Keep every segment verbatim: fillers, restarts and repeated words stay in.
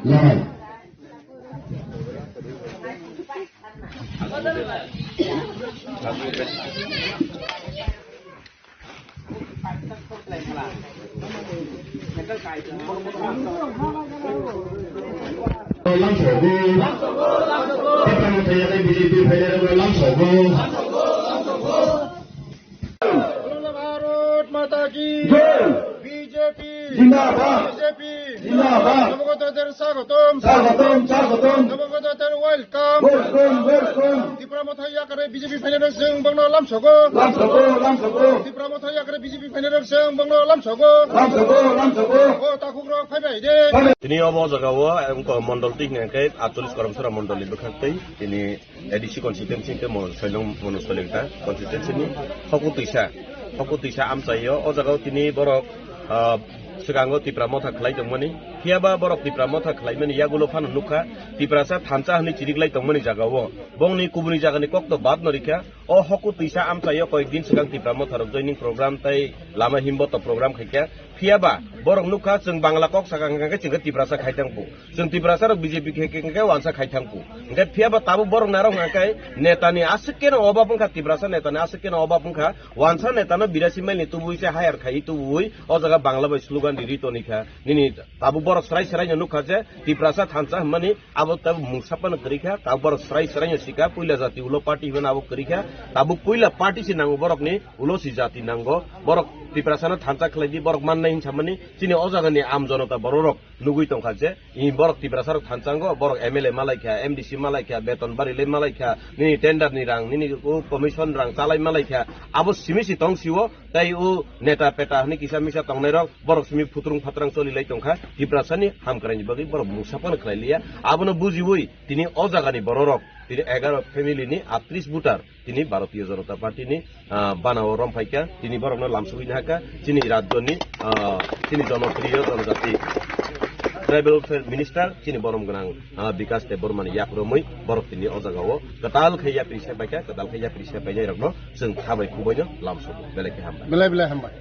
Lamai. Lamsogo. Tei B J P phainai rokno lamsogo. Bolo Bharat Mata Ki! Jai! B J P! Zindabad! B J P! Zindabad! Nabogotother Swagotom! Swagotom, swagotom! Nabogotother welcome! Welcome, welcome! Tipra Motha yakare B J P phainai rok chwng bongno lamsogo! Lamsogo, lamsogo! Tipra Motha yakare B J P phainai rok chwng bongno lamsogo! Lamsogo, lamsogo! O takhuk rok phaibai de! Phaibai. Tini obo jagao ang ko mondol twi hingkhe atchollish Karamsora mondol ni bwkhak tei tini A D C constituency hingke mo soilong mono soilingta constituency ni hoku twisa, hoku twisa amchaio. O jaga o tini borok, ah, swkango Tipra Motha khlai tongmani. Phiya ba borok Tipra Motha khlaimani yagulo phano nukha, Tiprasa thansa hwnwi chiriklai tongmani jaga o. Bongni kubuni jagani kokto bad no rikha. O hoku twisa amchaio koyek din swkang Tipra Motha rok joining program tei lama himboto program khaikha. Phiya ba borok nukha chwng Bangla kok saka hwnkha khe chwngkhe Tiprasa khai thang bu. Chwng Tiprasa rok B J P khe, khe, khe wansa khai thang bu. Hwnkhe phiya ba tabuk borok narok hwnkha khe netani aswk keno obab wngkha, Tiprasa netani aswk keno obab wngkha. Wansa netano birasi mile ni tubui se hire khai tubui o jaga Bangla bai slogan riri tonikha. Nini tabuk borok srai srai no nukha je Tiprasa thansa hwnmani abo tabuk mungsa phano kwrwi kha. Tabuk borok srai srai no sikha puila jati ulo party hwnmani abo kwrwi kha. Tabuk puila party se nango borokni. Ulo si jati nango, borok Tiprasano thansa khlai di, borok mannai hinsamani, chini o jagani am jonota bororok nugui tongkha je, i borok Tiprasarok thansango, borok M L A malaikha, M D C malaikha, beton bari le malaikha, nini tender ni rang, nini o commission rang chalai malaikha, abo simi si tong sio, tei o neta peta hwnwi kisa misa tongnairok, borok simi phutrung phatrang choli lai tongkha, Tiprasani hamkraini bagwi borok mungsa phano khlai liya, abono bujiui tini o jagani bororok, tini egaro family ni atris voter, tini Bharatiya Janata Party ni, ah, bana o rom phaikha, tini borokno lamsogwi nahakha, chini rajyoni, ah, chini jonopriyo jonojati tribal welfare minister, chini borom gwnang, ah, Bikas Debbarmani yakromwi borok tini o jagao kwtal khe yapri se paikha, kwtal khe yapri se painairokno chwng khabai khubaino lamsogo. Belai khe hambai. Belai belai hambai.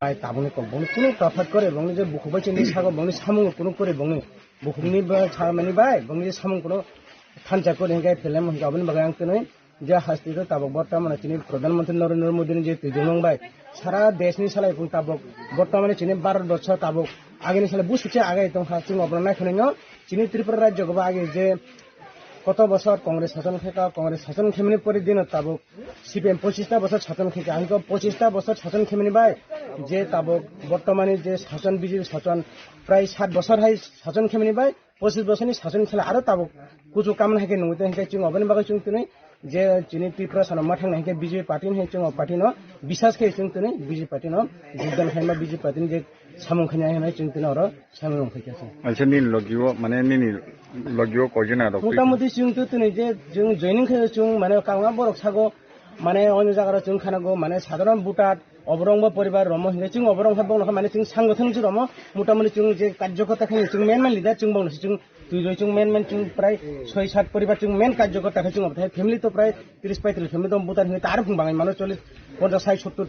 Ai tabukni kok bongni kunu tafat kore bongni je bukhuk bai chini sago bongni samung kunu kore bongni bukhukni ba chamani bai bongni samung kunu thansa kore hingke film hingke aboni bagwi ang tini je hasteo tabuk bortomane chini Pradhan Mantri Narendra Modi ni je twijlangmung bai sara desh ni salai phung tabuk bortomane chini Bharat borso tabuk agini salai busukse agai tongkha chwng oborok naikhe nw chini Tripura rajyo gobo age je koto bosor Congress sason khe ka Congress sason khemani pore dino tabuk C P M pochista bosor sason khe ka ang to pochista bosor sason khemani bai je tabuk bortomane je sason B J P sason prai sat bosor hai sason khemani bai pochis bosorni sason khe aro tabuk kuchuk kamani hai khe nungwi tong hingke chwng oboni bagwi chwng tini je chini Tripura sano ma thangna hingke B J P party ni hai chwng o party no bisas khe chwng tini B J P party no jogdan khaima B J P party ni je samung khaina hinwi chwng tini oro samung rok khaikha chwng. Acha nini logio mane nini logio koijana rok twi. Motamuti chwng to tini je chwng joining khe chwng mane kangma borok sago mane onyo jaga rok chwng khanago mane sadharon voter Oborok bo poribar romo hinwi chwng oborok hai bongno mane chwng sango thang chwng romo motamoti chwng je karjokorta khe chwng main main leader chwng bongno chwng twi roi chwng main main chwng prai soi sat poribar chwng main karjokorta khe chwng obo family to prai tris paitris family to butar hinwi tar phung bangai mano chollish ponchash sait sottur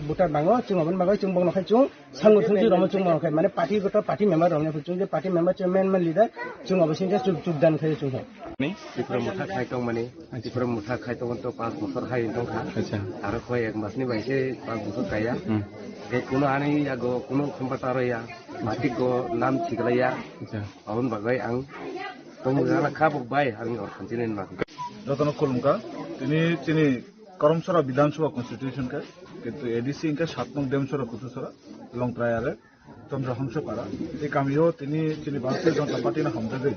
voter bango chwng oboni bagwi chwng bongno khai chwng sango thang chwng romo chwng bongno khai mane party goto party member rok chwng je party member chwng main main leader chwng obo singkhe chwng chwng dan khai chwng hai. Ni Tipra Motha khai tong mani, Acha. Tipra Motha khai tong to panch bosor hai tong kha. Acha. Aro koi ek mas ni bai se panch bosor kaya. Hmm. Ge kuno ani ya go kuno khumba taro ya, matik go nam chiglaya. Acha. Abon bagai ang tong gana kha bok bai ang or khanti nen ma. Jotono khulumkha, tini chini Karamsora Bidhan Sabha constitution khe, kintu A D C hingkhe sat nong Demsora Kutusora, Longtrai are. Chandra Hangso Para. Ei kamio tini chini Bharatiya Janata Party no hamjagwi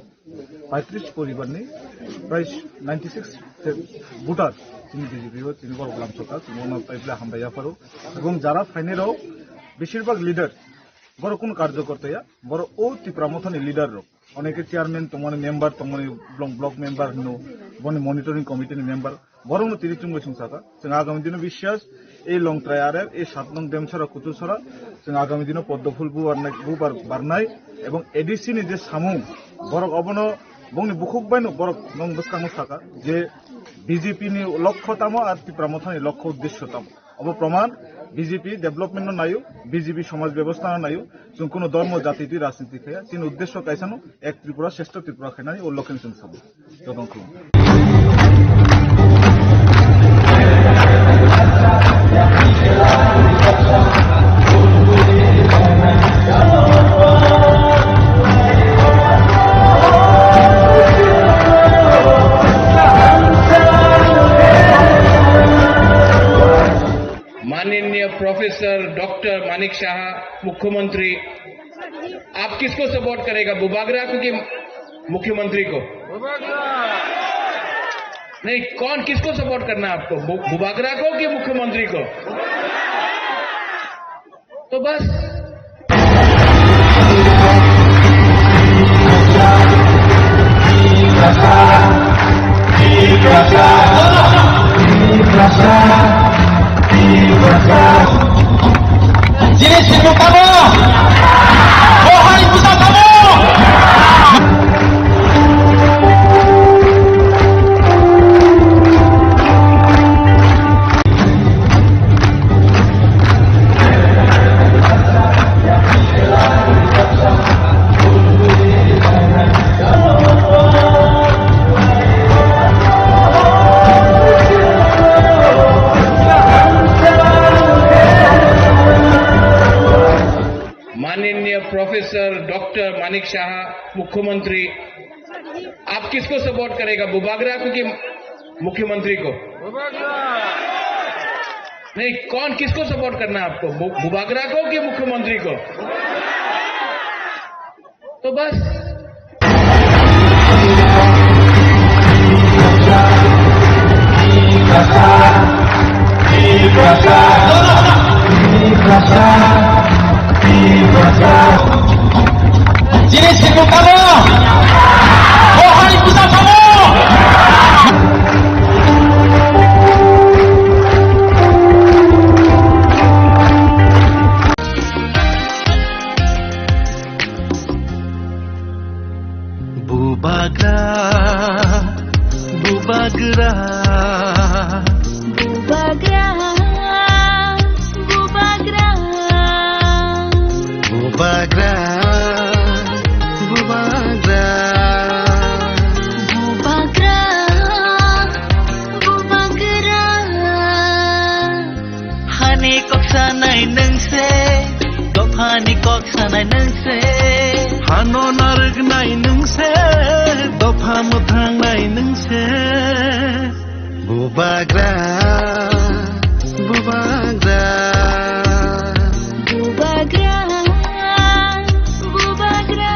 paitris poribar ni prai ninety six voter chini B J P o chini borok lamsokha, chini ono paipla hambai yapharo. Ebong jara phainai rok beshirbag leader, borok kunu karjokorta ya, borok o Tipra Motha ni leader rok. Oneke chairman tongmani member tongmani block, block member hino, boni monitoring committee ni member. Borokno tini chwngbai chwng sakha. Chwng agami dino biswas, ei Longtrai are, ei sat nong Demsora Kutusora, chwng agami dino poddo phul bubar nai, bubar barnai, ebong A D C ni je samung, borok obono bongni bukhuk baino borok nong bwskango sakha, je B J P ni lokho tamo ar Tipra Mothani lokho uddesyo tamo. Obo proman B J P development no nayo, B J P somaj bebostha no nayo, chwng kuno dhormo jati twi rajniti khaya, chini uddesho kaisano ek Tripura shreshtha Tripura khainani o lokhen chwng sabo. Jotono khulumkha. माननीय professor doctor Manik साहा, मुख्यमंत्री, आप किसको सपोर्ट करेगा, बुबागरा को कि मुख्यमंत्री को? नहीं, कौन, किसको सपोर्ट करना है आपको, बु-, बुबागरा को कि मुख्यमंत्री को? तो बस। Jini sirmung tamo, bohai busa tamo. माननीय प्रोफेसर डॉक्टर मानिक साहा, मुख्यमंत्री, आप किसको सपोर्ट करेगा, बुबागरा को कि मुख्यमंत्री को? नहीं, कौन, किसको सपोर्ट करना है आपको, बु-, बुबागरा को कि मुख्यमंत्री को? तो बस। Jini sirmung tamo, bohai busa tamo. Bubagra, bubagra. Bubagra, bubagra. Bubagra, bubagra. Bubagra, bubagra. Hani kok sanai nwng se, dophani kok sanai nwng se. Hano narwknai nwng se, dopha mwthangnai nwng se. Bubagra, bubagra. Bubagra, bubagra.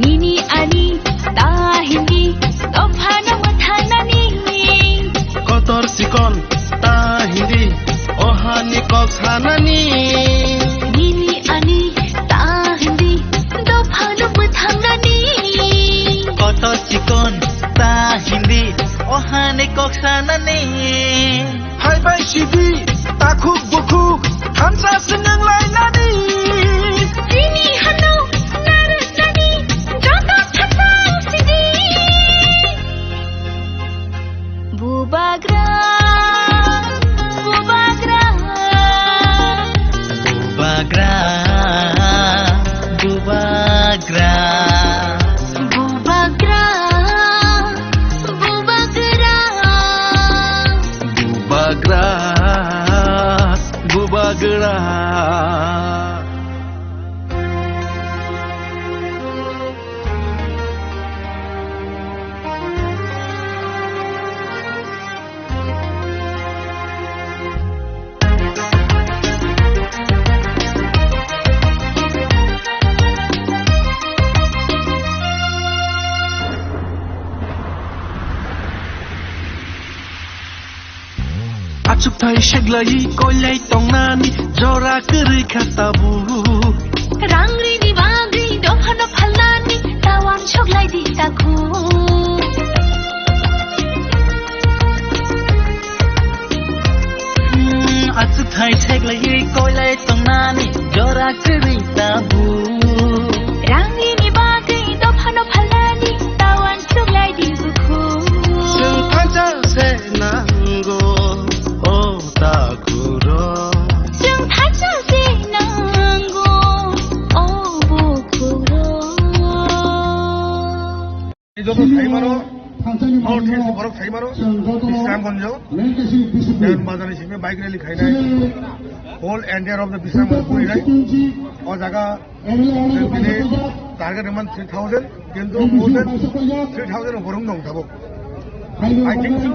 Nini ani ta hindi, dophano mwthangnani. Kotor sikon ta hindi, ohani kok sanani. Nini ani ta hindi, dophano mwthangnani. Kotor sikon ta hindi, ohani kok sanani. Hai bai sidi, takhuk bukhuk, thansa se nwng lainani. Chini hano narwknani, joto thansa sidi. Bubagra, bubagra. Bubagra, bubagra. Bubagra, bubagra. Bubagra, bubagra. Thai seglai koilai tongnani jora kwrwi kha tabuk. Rang rini bagwi dophano phalnani tawang soglai di takhu. Hmm, achuk thai seglai koilai tongnani jora kwrwi tabuk. Rang rini bagwi dophano phalnani tawang soglai di bukhu. Chwng thansa se nango, o takhurok. Chwng thansa se nango, o bukhurok. Ei joto saimano, North East borok saimano, Bisramganj, Dewan Bazar ni simi bike rally khainai, whole entire of the Bisramganj phurinai, o jaga Tini target iman three thousand, kintu more than three thousand borong dong tabuk. I think so.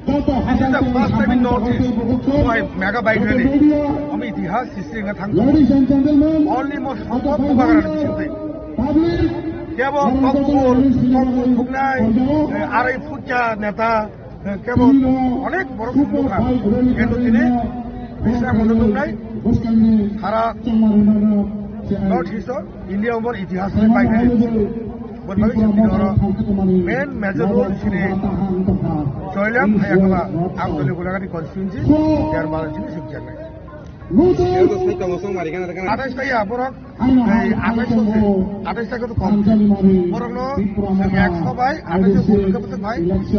This is the first time in North East why mega bike rally. Ami itihas history nga thang. Only mo songkok Bubagra ni bising tei. Kebo kokbul, kokbul thuknai, eh, arai phutya neta. Kebo onek borok sumukha. Kintu tini Bisramganj nungnai sara North East o India o bor itihas ni bai nai. Bor bagwi sini oro main major role sini Choilam Hayakaba Amtoli Golagati constituency, Dewan Bazar sini sukjaknai. Athais ta ya borok, ei athais ta se, athais ta khe to kom. Borok no chwng ekso bai athais vote khe bwswk bai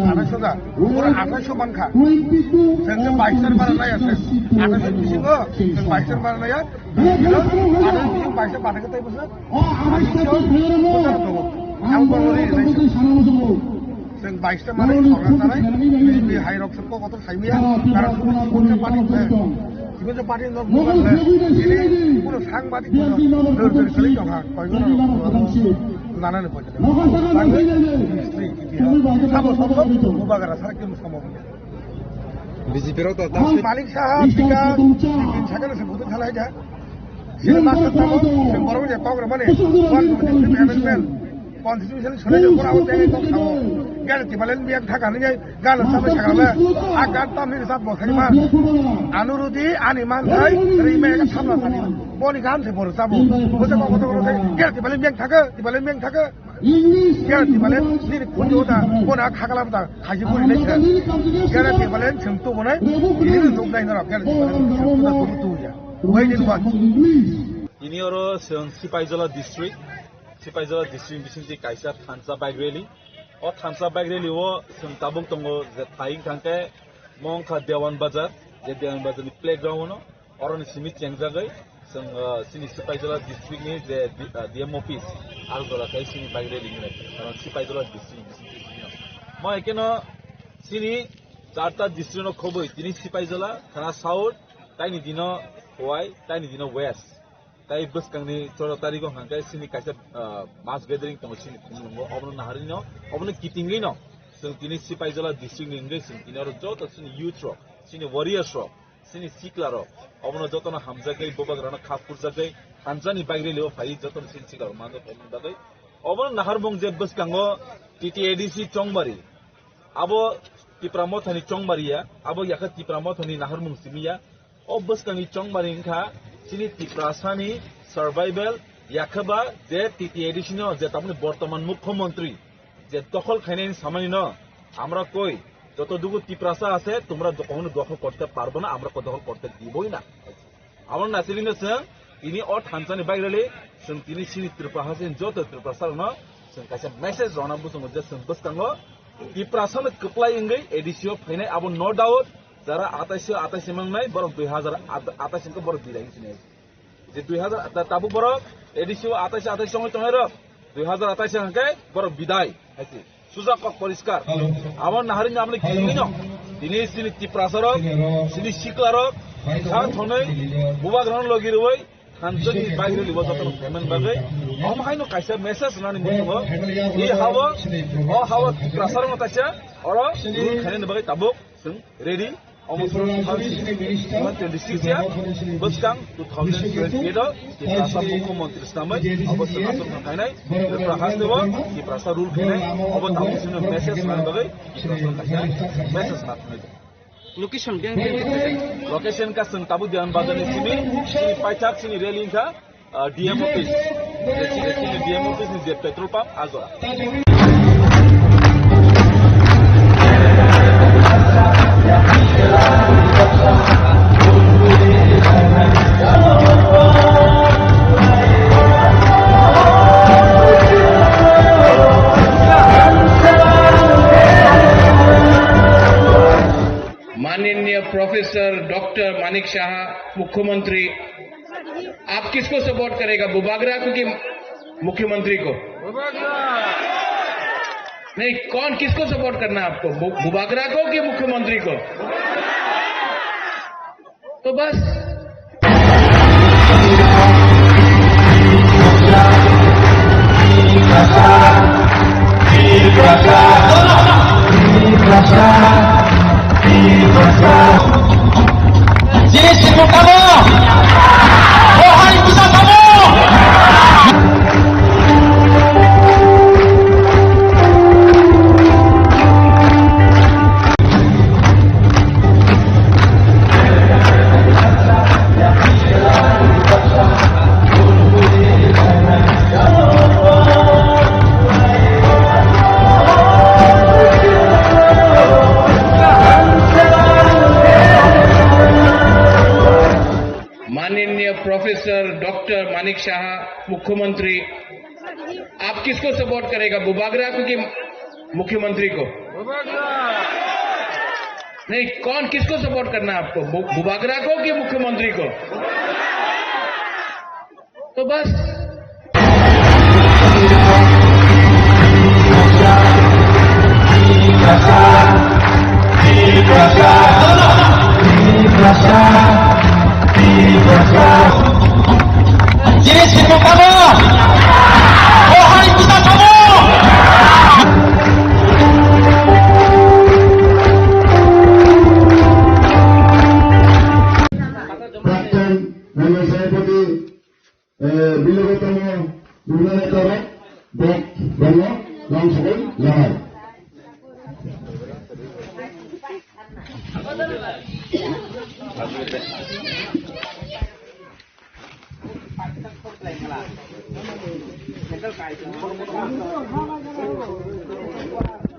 athais ta. Borok athais man kha. Chwng khe bais ta bara nai ya se. Athais bisingo chwng bais ta bara nai ya. Athais bising bais ta bara khe tai bwswk. Ang borok ri nai se. Chwng bais ta manwi sorkar chanai, B J P hai rok se kokotor saimaya, karon chikon party se, chikon party no bukan le, ini kuno sangbadik kuno dor dor kali tongha, koi jono nana ni pojak. History, itihas, sabo sabo, Bubagra sara kunu sabo. B J P rok to Malik Saha, Bika, Bipin Sakala se butuh khalai ja. Sini master tamo, sing borok ni kok ramani, one twenty three amendment, constitution sini je pura hote kok tamo. Gana Tibaland biang thaka ni gana sama sakala, agar tam ni sab bosai ma. Anurudi ani man thai, ri me ka samla sani. Boni gan se bor sabo. Bose kok kok kok gana Tibaland biang thaka, Tibaland biang thaka. Gana Tibaland ni kunjo da, bona khakala da, khaji buri le. Gana Tibaland sing tu bonai, ini nuk dai na gana Tibaland sing tu da tu ya. Wai ni ba. Tini oro chwng Sipaijala district, Sipaijala district bisingtwi kaisa thansa bike rally. O thansa bike rally o chwng tabuk tongo je thai wngkha hwnkhe mo wngkha Dewan Bazar, je Dewan Bazar ni playground o no, oroni simi chengjagwi chwng, ah, chini Sipaijala district ni je D-, ah, D M office, Agartala khai chini bike rally hinwi, karon Sipaijala district bisingtwi simi o. Mo ekeno chini charta district no khobwi tini Sipaijala, Thana South, taini dino Khowai, taini dino West. Tai bwskangni choro tarigo hwnkha khe chini kaisa, ah, mass gathering tongo chini Khumulwngo, obono naharino, obono kitingwino chwng tini Sipaijala district ni wngwi chwng tini oro joto chini youth rok, chini warriors rok, chini sikla rok, obono jotono hamjagwi, Bubagrano kha phurjagwi, thansa ni bike rally o phaiwi jotono chini sikla rok manjak obono bagwi. Obono naharmung je bwskango T T A D C Chongbari, abo Tipra Mothani Chongbari ya, abo yakha Tipra Mothani naharmung simi ya. O bwskangni chongmani wngkha chini Tiprasani survival, yakheba je T T A D C no je tamoni bortoman mukhyamantri je dokhol khainani samani no, আমরা কই যতটুকু তিপ্রাসা আছে তোমরা কখনো দখল করতে পারবে না, আমরা দখল করতে দিবই না। Abo nasilino chwng tini o thansani bike rally chwng tini chini Tripura hasteni joto Tiprasa rokno chwng kaisa message rwna bwskango je chwng bwskango Tiprasano kwplai wngwi A D C o phainai abo no doubt. Jara atais atais mangnai borok dui hazar atais hwnkhe borok bidai wngsinai. Je dui hazar ta-, tabuk borok A D C o atais atais songwi tongnai rok dui hazar atais hwnkhe borok bidai. Haisi suja kok poriskar. Abo naharino aboni kitingino tini chini Tiprasa rok, chini sikla rok, sa thonwi bubagrano logi rwui Thansani bagwi libo jotono payment bagwi. Omo haino kaisa message nani muchungo. I habo, o habo Tiprasa rokno kaisa, oro rule khainani bagwi tabuk chwng ready. Omo soro twenty-six ya, bwskang two thousand twenty-eight o Tiprasa mukhyamantri swnamwi, obo chwng aswk khainai, Tripura hasteo Tiprasa rule khainai, obo tabuk chwngno message nani bagwi Tiprasa kaisa message nani. Location biyang biyang khe khaijak. Location ka chwng tabuk Diyan Bazar ni simi, chini paithak chini rally wngkha, ah, D M office. Chini, chini D M office ni je petrol pump, ah jora. माननीय professor doctor Manik शाह मुख्यमंत्री, आप किसको सपोर्ट करेगा, बुबागरा को कि मुख्यमंत्री को? नहीं, कौन, किसको सपोर्ट करना है आपको, बु-, बुबागरा को कि मुख्यमंत्री को? तो बस। माननीय प्रोफेसर डॉक्टर मानिक शाह मुख्यमंत्री, आप किसको सपोर्ट करेगा, बुबागरा को कि मुख्यमंत्री को? नहीं, कौन, किसको सपोर्ट करना है आपको, बु-, बुबागरा को कि मुख्यमंत्री को? तो बस। प्राक्तन नगर सभापति Eh, bilogo tongo, bumnai toro, bok, bongo, lam sogoi, lahai.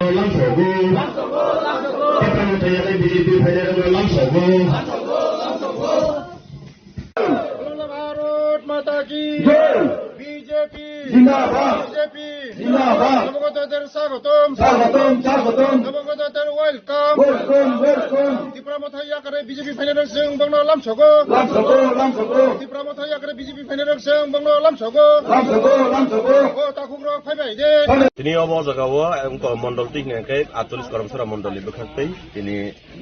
Lam sogoi. Kita mau tanya ke B J P, saya lam sogoi. Bharat माता की जय। बीजेपी जिंदाबाद। बीजेपी जिंदाबाद। নবাগতদের স্বাগতম। স্বাগতম, স্বাগতম। নবাগতদের welcome। Welcome, welcome। Tipra Motha yakre B J P phainai rok chwng bongno lamsogo. Lamsogo, lamsogo. Tipra Motha yakre B J P phainai rok chwng bongno lamsogo. Lamsogo, lamsogo. O takhuk rok phaibai de. Tini obo o jaga o ang to mondol twi hwnkhe atcholish Karamsara mondol ni bwkhak twi tini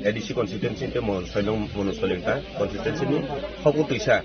A D C constituency tei mo soinong munu solingta constituency ni hoku twisa,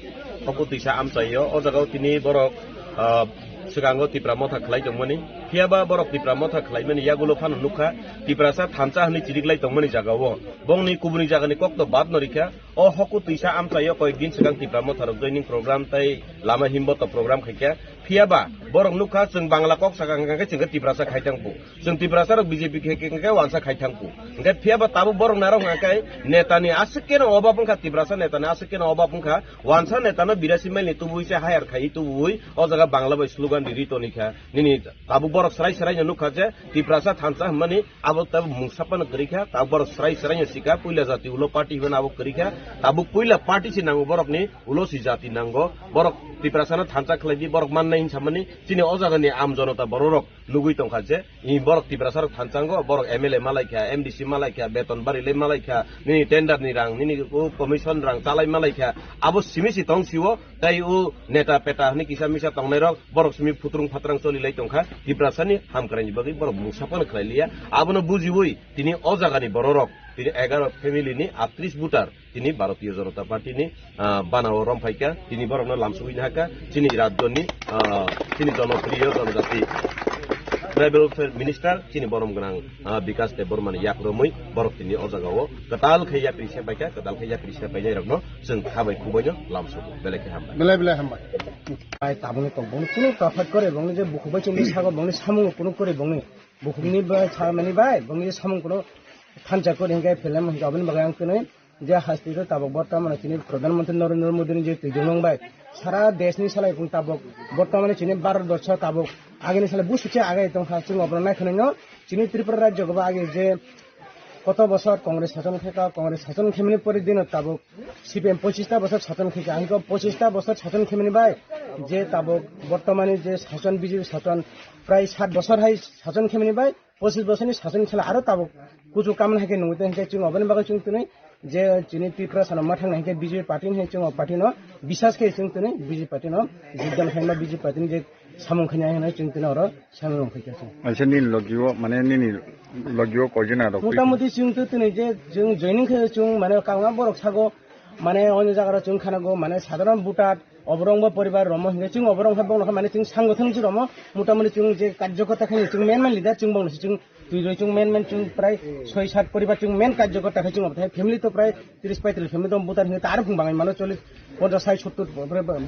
hoku twisa amchaio. O jaga o tini borok, ah, swkango Tipra Motha khlai tongmani. Phiya ba borok Tipra Motha khlaimani yagulo phano nukha, Tiprasa thansa hwnwi chiriklai tongmani jaga o. Bongni kubuni jagani kokto bad no rikha. O hoku twisa amchaio koyek din swkang Tipra Motha rok joining program tei lama himboto program khaikha. Phiya ba borok nukha chwng Bangla kok sakha hwnkhe chwngkhe Tiprasa khai thangkhu. Chwng Tiprasa rok B J P khe, khe, khe wansa khai thangkhu. Hwnkhe phiya ba tabuk borok narok hwnkhe netani aswk keno obab wngkha, Tiprasa netani aswk keno obab wngkha. Wansa netano birasi mile ni tubui se hire khai tubui o jaga Bangla bai slogan riri tonikha. Nini tabuk borok srai srai no nukha je Tiprasa thansa hwnmani abo tabuk mungsa phano kwrwi kha. Tabuk borok srai srai no sikha, puila jati ulo party hwnmani abo kwrwi kha. Tabuk puila party se nango borokni, ulo si jati nango. Borok Tiprasa no thansa khlai di, borok mannai hinsamani chini o jaga ni am jonota borok rok nugui tongkha je, i borok Tiprasa rok thansango, borok M L A malaikha, M D C malaikha, beton barilai malaikha, nini tender ni rang, nini o commission rang chalai malaikha, abo simi si tong sio, tei o neta peta hwnwi kisa misa tongnai rok, borok simi phutrung phatrang cholilai tongkha, Tiprasa ni hamkrai ni bagwi borok mungsa phano khlai liya, abono bujiwi tini o jaga ni borok rok, tini egaro family ni atris voter, tini Bharatiya Janata Party ni, ah, bana o romphai kha, tini borok no lamsogwi nahakha, chini rajyo ni, ah, chini jonopriyo jonojati tribal welfare minister, chini borom gwnang, ah, Bikas Debbarma ni yak romwi borok tini o jaga o kwtal khe yakri sepai kha, kwtal khe yakri sepai nai rok no chwng kha bai khubui no lamsogo. Belai khe hambai. Belai belai hambai. Ai tabukni tong bongni kunu kafat kore bongni je bukhuk bai chini sago bongni samung kunu kore bongni bukhukni bai samani bai bongni samung kunu Thansa kori hingke film hingke aboni bagwi ang tini je hasteo tabok bortomane chini Pradhan Mantri Narendra Modi ni je twijlong bai sara desh ni salai pung tabok bortomane chini Bharat borso tabok agini salai busukse agai tongkha chwng obono naikhe nangno chini Tripura rajyo gobo age je koto bosor Congress sason khe ka Congress sason khemini pore dino tabok C P M pochista bosor sason khe ka hingke pochista bosor sason khemini bai je tabok bortomane je sason B J P sason prai sat bosor hai sason khemini bai pochis bosorni sason sala aro tabok kuchuk kamna hai khe nungwi tong hingke chwng oboni bagwi chwng tini je chini Tiprasano ma thangna hingke B J P party ni hai chwng o party no bisas khe chwng tini B J P party no jogdan khaima B J P party ni je samung khaina hinwi chwng tini oro samung rong khaikha chwng. Aisa nini logio mane nini logio koijona rok twi. Mota moti chwng to tini je chwng joining khe chwng mane kangma borok sago mane onyo jagaro chwng khanago mane sadharon voter oborok wngba poribar romo hingke chwng oborok wngkha bongno kha mane chwng sangothon si romo motamoti chwng je karjokorta khaini chwng main main leader chwng bongno si chwng twi roi chwng main main chwng prai soi sat poribar chwng main karjokorta khai chwng obo thai family to prai tris paitris family to voter hingke aro bung bangai mano chollis ponchas sai sottur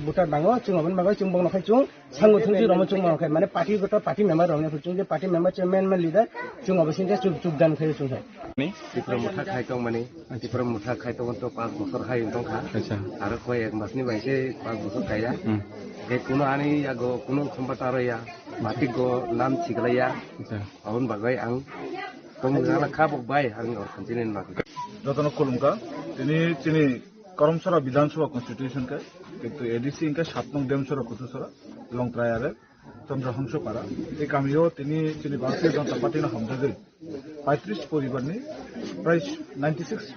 voter bango chwng oboni bagwi chwng bongno khai chwng sangothon si romo chwng bongno khai mane party goto party member rokni chwng je party member chwng main main leader chwng obo singke chwng chwng dan khai chwng khai. Ni? Tipra Motha khai tong mani, Tipra Motha khai tong to panch bosor hai tong kha. Acha. Aro koi ek mas ni bai se panch bosor khai ya. Hmm. Ke kuno ani ya go kuno khomba taro ya, matik go nam chigla ya. Acha. Aboni bagwi ang tong jala kha bok bai ang or continue na. Jotono khulumkha, tini chini Karamsara Bidhan Sabha constitution khe, kintu A D C hingke sat nong Demsara Kutusara, Longtrai are. Chandrahangso Para. Ei kamio tini chini Bharatiya Janata Party no hamjagwi paitris poribar ni prai ninety six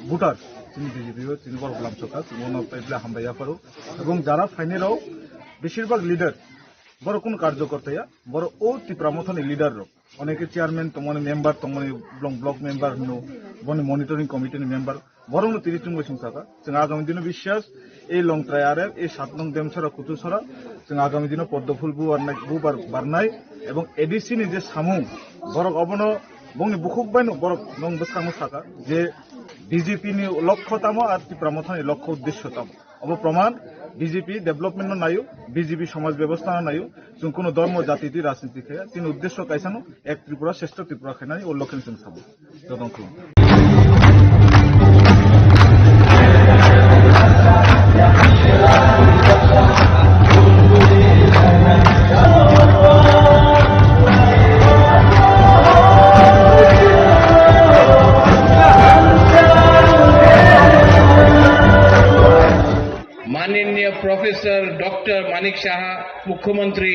voter chini B J P o chini borok lamsokha, chini ono paibla hambai yapharo. Ebong jara phainai rok beshirbag leader, borok kunu karjokorta ya, borok o Tipra Motha ni leader rok. Oneke chairman tongmani, member tongmani, block, block member hino, boni monitoring committee ni member, borokno tiri chwngbai chwng saka. Chwng agami dino biswas, ei Longtrai are, ei sat nong Demsara Kutusara, chwng agami dino poddo phul bubar nai, bubar barnai, ebong A D C ni je samung, borok obono bongni bukhuk baino borok nong bwskango saka, je B J P ni lokho tamo ar Tipra Motha ni lokho uddesho tamo. Obo proman, B J P development no nayo, B J P somaj bebostha no nayo, chwng kuno dhormo jati twi rajniti khaya, chini uddesho kaisano ek Tripura, shrestho Tripura khainani o lokhen chwng sabo. Jotono khulum. माननीय professor doctor Manik शाह मुख्यमंत्री,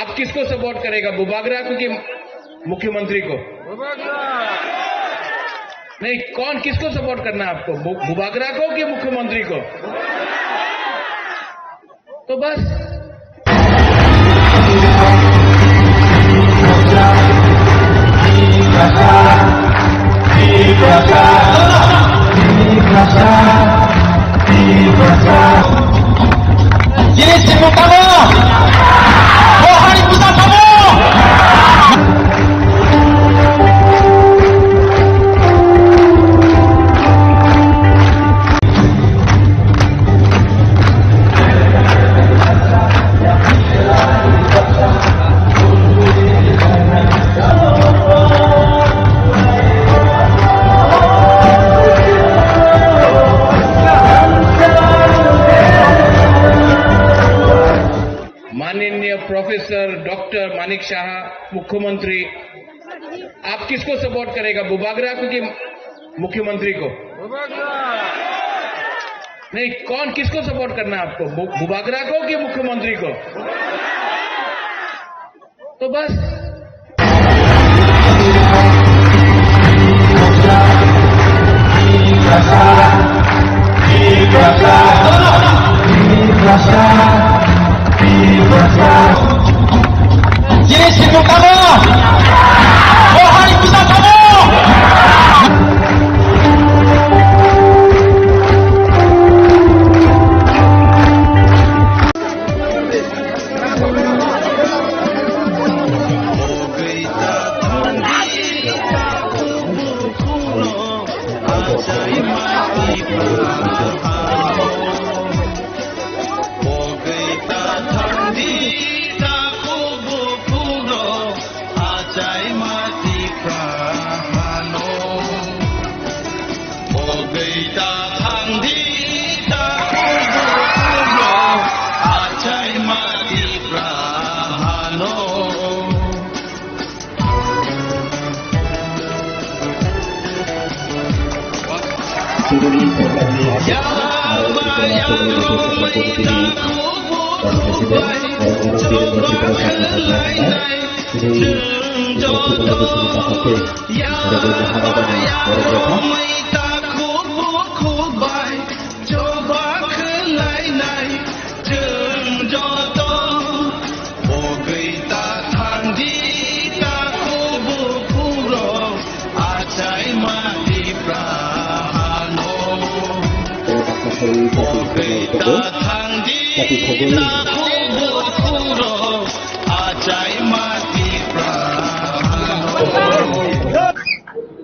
आप किसको सपोर्ट करेगा, बुबागरा को कि मुख्यमंत्री को? नहीं, कौन, किसको सपोर्ट करना है आपको, बु-, बुबागरा को कि मुख्यमंत्री को? तो बस। माननीय प्रोफेसर डॉक्टर मानिक शाह मुख्यमंत्री, आप किसको सपोर्ट करेगा, बुबागरा को कि मुख्यमंत्री को? नहीं, कौन, किसको सपोर्ट करना है आपको, बु-, बुबागरा को कि मुख्यमंत्री को? तो बस। Jini sibuk tamo, bo hari puja tamo.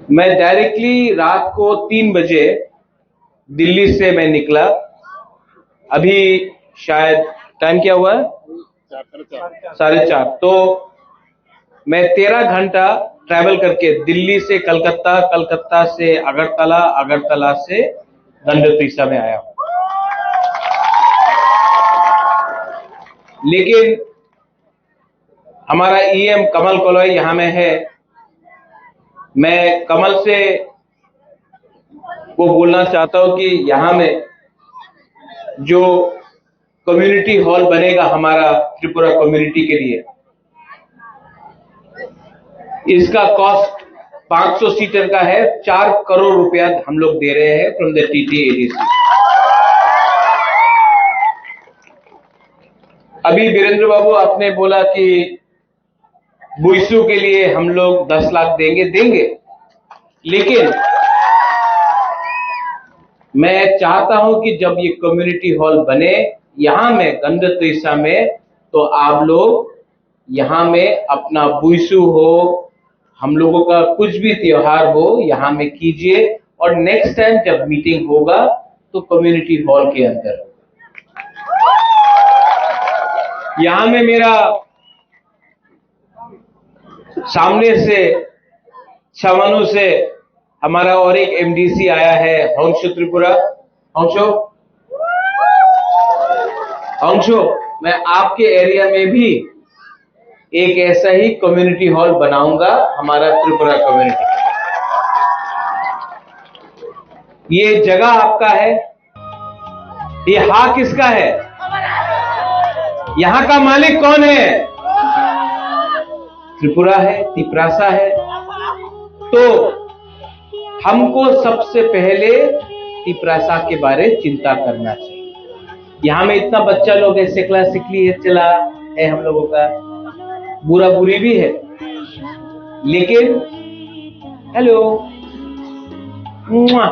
मैं डायरेक्टली रात को तीन बजे दिल्ली से मैं निकला। अभी शायद टाइम क्या हुआ है? साढ़े चार। तो मैं तेरह घंटा ट्रैवल करके दिल्ली से कलकत्ता, कलकत्ता से अगरतला, अगरतला से गंडोत्रिसा में आया हूँ। लेकिन हमारा ईएम कमल कोलोई यहाँ में है। मैं कमल से को बोलना चाहता हूँ कि यहाँ में जो कम्युनिटी हॉल बनेगा हमारा त्रिपुरा कम्युनिटी के लिए, इसका कॉस्ट पाँच सौ सीटर का है, चार करोड़ रुपया हम लोग दे रहे हैं फ्रॉम द टीटीएडीसी। अभी वीरेंद्र बाबू आपने बोला कि बुइसू के लिए हम लोग दस लाख देंगे, देंगे, लेकिन मैं चाहता हूं कि जब ये कम्युनिटी हॉल बने यहाँ में गंडोत्रिसा में, तो आप लोग यहाँ में अपना बुइसू हो, हम लोगों का कुछ भी त्योहार हो, यहाँ में कीजिए। और नेक्स्ट टाइम जब मीटिंग होगा तो कम्युनिटी हॉल के अंदर। यहाँ में मेरा सामने से, सामने से हमारा और एक एमडीसी आया है, हंसो त्रिपुरा। हंसो, हंसो, मैं आपके एरिया में भी एक ऐसा ही कम्युनिटी हॉल बनाऊंगा, हमारा त्रिपुरा कम्युनिटी। ये जगह आपका है, ये हा किसका है? यहाँ का मालिक कौन है? त्रिपुरा है, तिपरासा है। तो हमको सबसे पहले तिपरासा के बारे चिंता करना चाहिए। यहाँ में इतना बच्चा लोग है, सिकला सिकली है, चला है हम लोगों का, बुरा बुरी भी है, लेकिन हेलो, मुआ।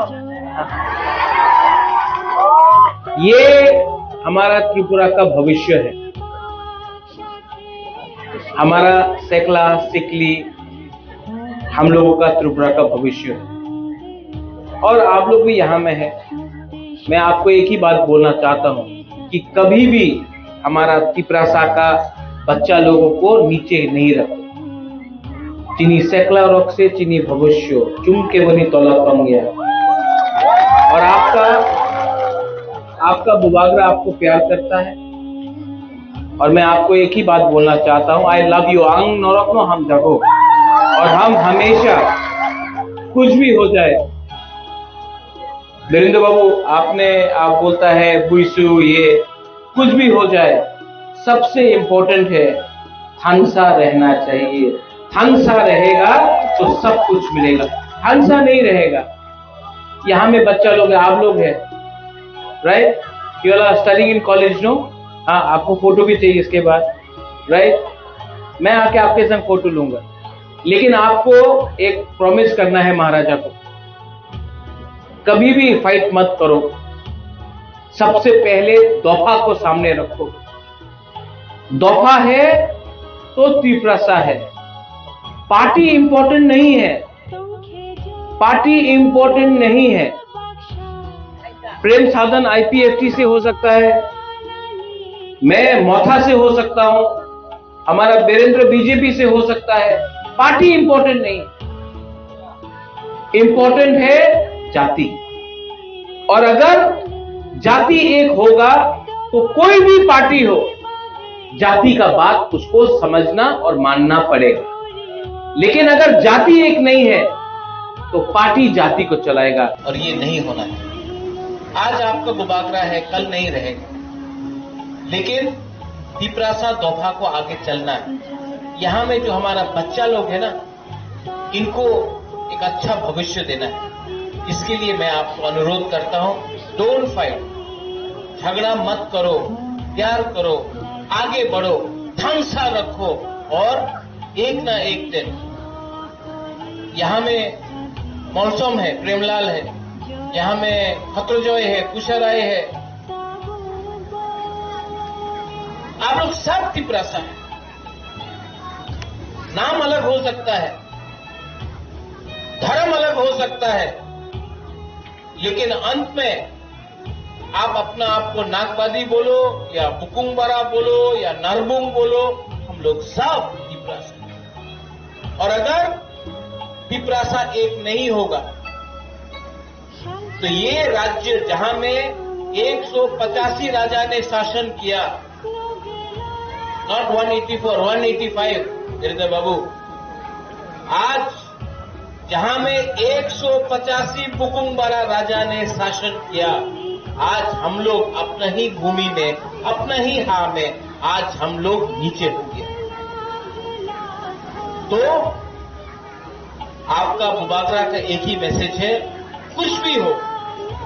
ये हमारा त्रिपुरा का भविष्य है, हमारा सेकला सिकली, हम लोगों का त्रिपुरा का भविष्य है। और आप लोग भी यहाँ में है, मैं आपको एक ही बात बोलना चाहता हूँ कि कभी भी हमारा तिपरासा का बच्चा लोगों को नीचे नहीं रखो। Chini sekla rok se chini bhobisyo, chum keboni tola tong ya. और आपका, आपका बुबागरा आपको प्यार करता है। और मैं आपको एक ही बात बोलना चाहता हूँ, I love you, ang norok no hamjago। और हम हमेशा, कुछ भी हो जाए, वीरेंद्र बाबू, आपने, आप बोलता है बुइसु, ये कुछ भी हो जाए, सबसे इम्पोर्टेंट है थानसा रहना चाहिए। थानसा रहेगा तो सब कुछ मिलेगा, थानसा नहीं रहेगा। यहाँ में बच्चा लोग है, आप लोग है, right? You all are studying in college, no? हाँ, आपको फोटो भी चाहिए इसके बाद, राइट? मैं आके आपके संग फोटो लूंगा, लेकिन आपको एक प्रॉमिस करना है महाराजा को, कभी भी फाइट मत करो। सबसे पहले दोफा को सामने रखो। दोफा है तो तिपरासा है। पार्टी इंपॉर्टेंट नहीं है, पार्टी इंपॉर्टेंट नहीं है। प्रेम साधन आईपीएफटी से हो सकता है, मैं मोथा से हो सकता हूँ, हमारा वीरेंद्र बीजेपी से हो सकता है। पार्टी इंपॉर्टेंट नहीं, इंपॉर्टेंट है जाति। और अगर जाति एक होगा तो कोई भी पार्टी हो, जाति का बात उसको समझना और मानना पड़ेगा। लेकिन अगर जाति एक नहीं है तो पार्टी जाति को चलाएगा। और ये नहीं होना चाहिए। आज आपका बुबागरा है, कल नहीं रहेगा, लेकिन तिपरासा दोफा को आगे चलना है। यहाँ में जो हमारा बच्चा लोग है ना, इनको एक अच्छा भविष्य देना है। इसके लिए मैं आपको अनुरोध करता हूँ, डोंट फाइट, झगड़ा मत करो, प्यार करो, आगे बढ़ो, थांसा रखो और एक ना एक दिन यहाँ में मौसम है, प्रेमलाल है, यहाँ में खत्रजोय है, कुशा राय है। आप लोग सब तिपरासा है। नाम अलग हो सकता है, धर्म अलग हो सकता है, लेकिन अंत में आप अपना आप को नागबादी बोलो या बुकुंगबारा बोलो या नारबुंग बोलो, हम लोग सब तिपरासा हैं। और अगर तिपरासा एक नहीं होगा, तो ये राज्य जहां में एक सौ पचासी राजा ने शासन किया, not one eighty four, one eighty five, Girdhar बाबू, आज जहां में एक सौ पचासी बुकुंगबारा राजा ने शासन किया, आज हम लोग अपना ही भूमि में, अपना ही हा में, आज हम लोग नीचे हो गए। तो आपका बुबागरा का एक ही मैसेज है, कुछ भी हो,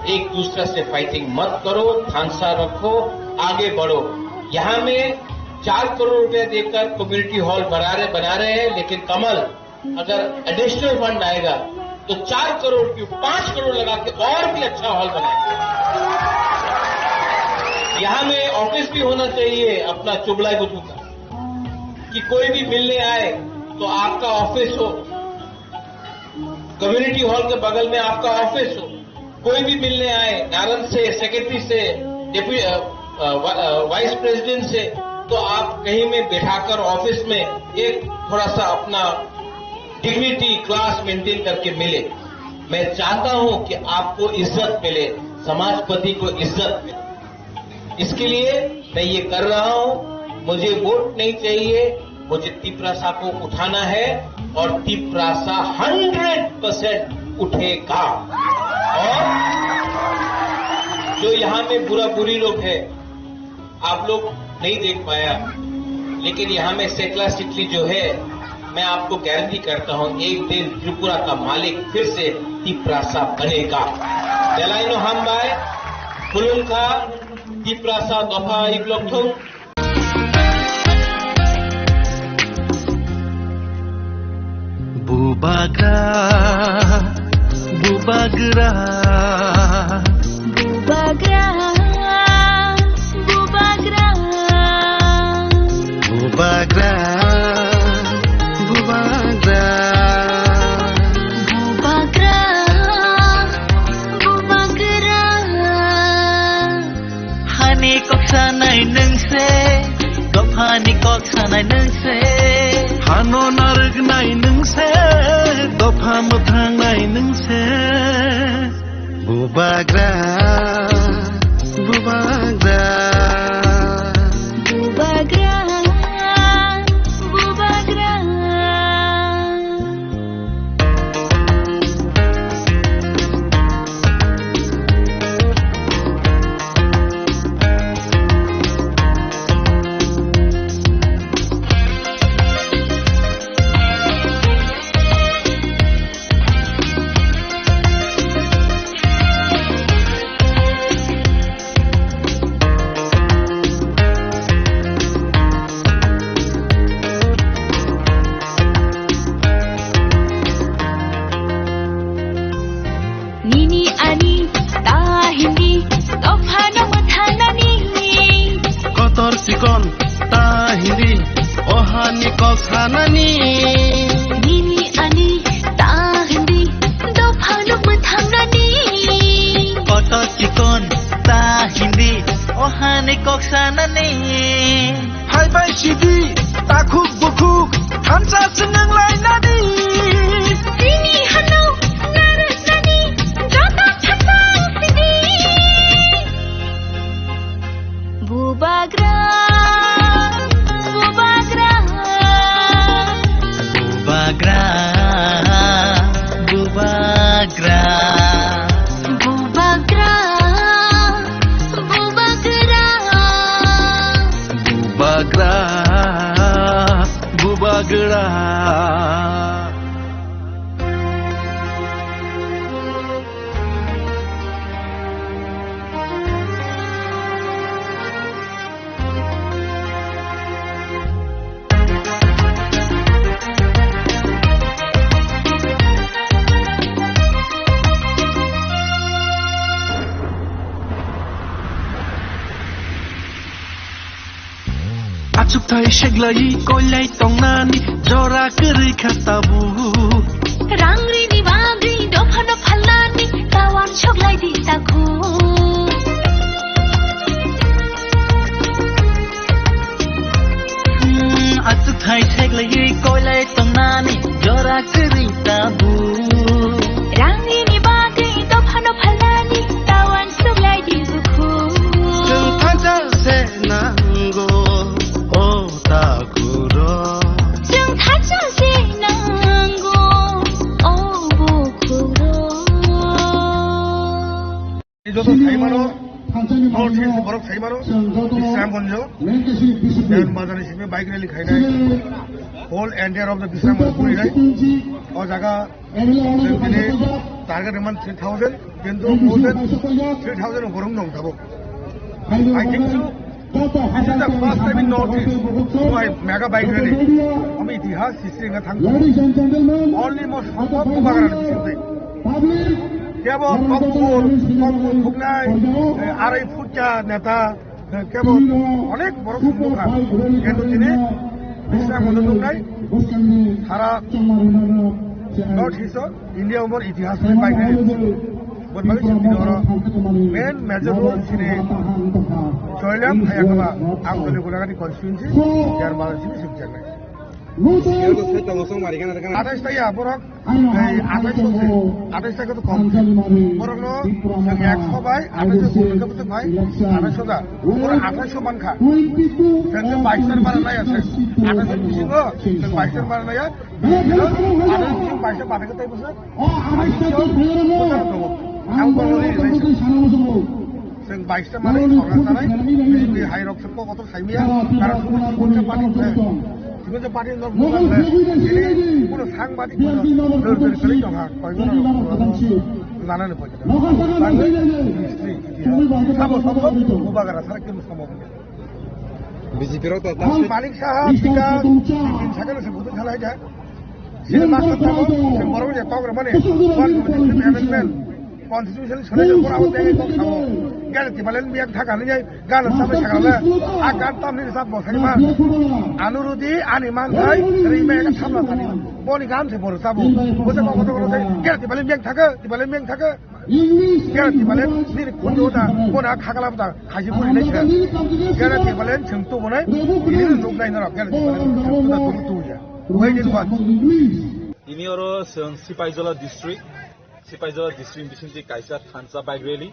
एक दूसरे से फाइटिंग मत करो, थांसा रखो, आगे बढ़ो। यहाँ में चार करोड़ रुपए देकर कम्युनिटी हॉल बना रहे, बना रहे हैं, लेकिन कमल, अगर एडिशनल फंड आएगा तो चार करोड़ की, पाँच करोड़ लगा के और भी अच्छा हॉल बनाएंगे। यहाँ में ऑफिस भी होना चाहिए अपना चुबलाई बुद्धू का, कि कोई भी मिलने आए तो आपका ऑफिस हो, कम्युनिटी हॉल के बगल में आपका ऑफिस हो, कोई भी मिलने आए, नारंग से, सेक्रेटरी से, डेप्यू-, अ, अ, वा-, अ, वाइस प्रेसिडेंट से, तो आप कहीं में बैठाकर ऑफिस में एक थोड़ा सा अपना डिग्निटी, क्लास मेंटेन करके मिले। मैं चाहता हूं कि आपको इज्जत मिले, समाजपति को इज्जत मिले। इसके लिए मैं ये कर रहा हूं, मुझे वोट नहीं चाहिए, मुझे तिपरासा को उठाना है और तिपरासा हंड्रेड परसेंट उठेगा। और जो यहाँ में बुरा बुरी लोग हैं, आप लोग नहीं देख पाया, लेकिन यहाँ में सेकला सिकली जो है, मैं आपको गारंटी करता हूँ, एक दिन त्रिपुरा का मालिक फिर से तिपरासा बनेगा। Delaino hambai, khulumkha, Tiprasa dopha iblokthung. Bubagra, bubagra. Bubagra, bubagra. Bubagra, bubagra. Bubagra, bubagra. Hani kok sanai nwng se, dophani kok sanai nwng se. Hano narwknai nwng se, dopha mwthangnai nwng se. Bubagra, bubagra. Bubagra, bubagra. Nini ani ta hindi, dophano mwthangnani. Kotor chikon ta hindi, ohani kok sanani. Nini ani ta hindi, dophano mwthangnani. Kotor chikon ta hindi, ohani kok sanani. Hai bai sidi, takhuk bukhuk, thansa swnang lainani. Chini hano narwknani, joto thansa sidi. Bubagra, bubagra. Bubagra, bubagra. Bubagra, bubagra. Bubagra. Gra, bubagra. Achukthai seglai koilai tongnani jora kwrwi kha tabuk. Rang rini bagwi dophano phalnani tawan soglai di takhuk. Hmm, achukthai seglai koilai tongnani jora kwrwi tabuk. Rang rini bagwi dophano phalnani tawan soglai di bukhuk. Chwng thansa se nango, o takhurok. Chwng thansa se nango, o bukhurok. Joto saimano, North East borok saimano, Bisramganj, Dewan Bazar ni simi bike rally khainai, whole entire of the Bisramganj phurinai, o jaga Chwng tini target rwmani three thousand, kintu more than three thousand borok nong tabuk. I think so. This is the first time in North East why mega bike rally. Omo itihas history wngkha thang. Only mo songkok bubagra ni bisingtwi. Kebo kokpur, kokpur thuknai, eh, arai phutya neta, Kebo onek borok nukha, kintu tini Bisramganj nuknai sara North East o India umor itihas ni bai nai. Boni bagwi chwng tini oro main major role chini Choilam Hayakaba Amtoli Gulagati constituency, Dewan Bazar chini chwng chengnai. Athais ta ya borok, ei athais ta se, athais ta khe to kom. Borok no chwng ekso bai athais vote khe bwswk bai athais ta. Borok athais man kha. Chwng khe bais ta mana nai ase. Athais bisingo chwng bais ta mana nai ya. Athais bisingo bais ta mana khe tai bwswk. Ang borok ni relation. Chwng bais ta manwi sorkar chanai, B J P hai rok se kokotor saimaya, karon chikon party se, chikon party no bukan se, ini kuno sangbadik kuno dor dor kali tongha, koi kuno nanani poi. History, sabo sabo, bubagra sara kenu sabo. B J P rok to Malik Saha, Bika, Bipin Sakala se butuh salah aja. Sini maksud sabo, sing borok ni kok ramani, one twenty-three amendment. Constitution swnai jok pura hote kok sabo. Gana tibalen biang thaka ni jai, gana sabai sakala. A gan tam ni sab bosai man. Anu rudi ani man thai, ri me ka samla thani. Boni gan se bor sabo. Bose kok kok kok gana tibalen biang thaka, tibalen biang thaka. Gana tibalen ni kundo da, bona khakala da, khaji buri nai sa. Gana tibalen cheng tu bonai, ini nuk nai na gana tibalen cheng tu da tu tu ya. Wai ni ba. Ini oro seng Sipaijala district. Sipaijala district bisingtwi kaisa thansa bike rally.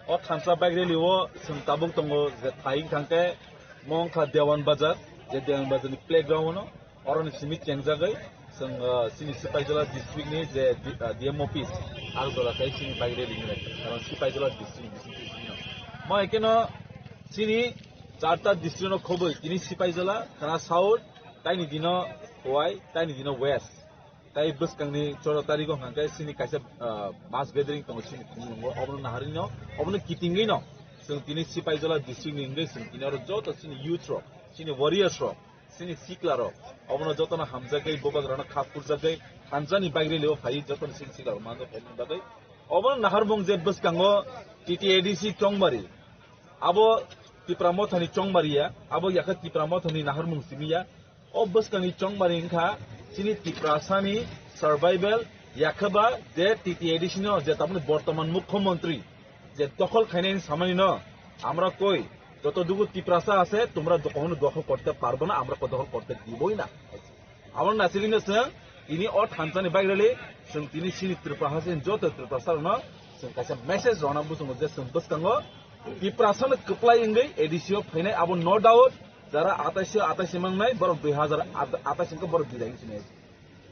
O thansa bike rally o chwng tabuk tongo je thai wngkha hwnkhe mo wngkha Dewan Bazar, je Dewan Bazar ni playground o no, oro ni simi chengjagwi chwng, ah, chini Sipaijala district ni je D-, ah, D M office, Agartala khai chini bike rally ni lai, karon Sipaijala district ni bisingtwi simi no. Mo ekeno chini charta district no khobwi tini Sipaijala, Khana South, taini dino Khowai, taini dino West. Tai bwskangni choro tarigo hwnkha khe chini kaisa, ah, mass gathering tongo chini khumulwngo, obono naharino, obono kitingwino chwng tini Sipaijala district ni wngwi chwng tini oro joto chini youth rok, chini warriors rok, chini sikla rok, obono jotono hamjakgwi, bubagrano kha phurjakgwi, thansa ni bike rally o phaiwi jotono chini sikla rok manjak phaimani bagwi. Obono naharmung je bwskango T T A D C Chongmari, abo Tipra Mothani Chongmari ya, abo yakha Tipra Mothani naharmung simi ya. O bwskangni chongmari wngkha chini Tiprasani survival, yakhaba je T T A D C no je tabukni bortoman mukhyamantri je dokhol khainani samani no, আমরা কই যতটুকু তিপ্রাসা আছে তোমরা কখনো দখল করতে পারবে না, আমরা দখল করতে দিবই না। Abo nasilino chwng tini o thansani bike rally chwng tini chini Tripura haste joto Tiprasa rokno chwng kaisa message rwna muchungo je chwng bwskango Tiprasano kwplai wngwi A D C o phainai abo no doubt. Jara atais atais mangnai borok dui hazar atais hwnkhe borok bidai wngsinai.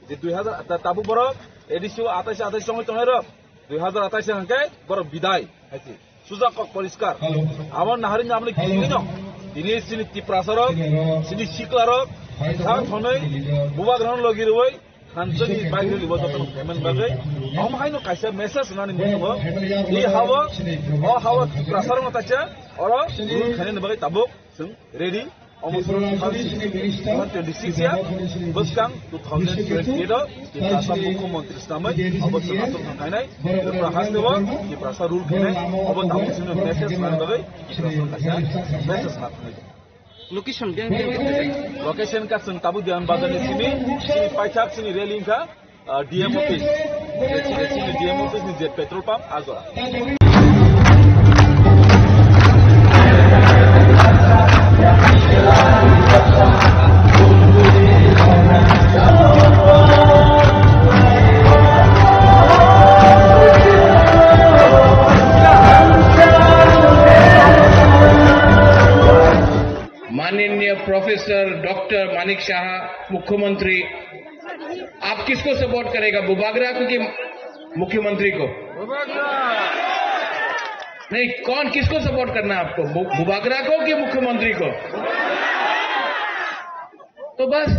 Je dui hazar ta-, tabuk borok A D C o atais atais chongwi tongnai rok dui hazar atais hwnkhe borok bidai hai se. Suja kok poriskar. Abo naharino aboni kitingino. Tini chini Tiprasa rok, chini sikla rok, sa thonwi bubagrano logi rwi thansani bike rally bo jotono payment bagwi. Omo haino kaisa message nani muchungo. I hawo, o hawo Tiprasa rokno tacha, oro rule khainani bagwi tabuk chwng ready. Omo twenty-six ya, bwskang two thousand twenty-eight o Tiprasa Mukhyamantri swnamwi obo chwng aswk thang khainai, Tripura haste o Tiprasa rule khainai, obo tabuk chini message nani bagwi Tiprasa kaisa message nani. Location biyang biyang khe? Location ka chwng tabuk Diyan Bazar ni simi, chini paithak chini rally wngkha, ah, D M office. Chini D M office ni je petrol pump Agora. माननीय professor doctor Manik साहा, मुख्यमंत्री, आप किसको सपोर्ट करेगा, बुबागरा को कि मुख्यमंत्री को? नहीं, कौन, किसको सपोर्ट करना है आपको, बु-, बुबागरा को कि मुख्यमंत्री को? तो बस।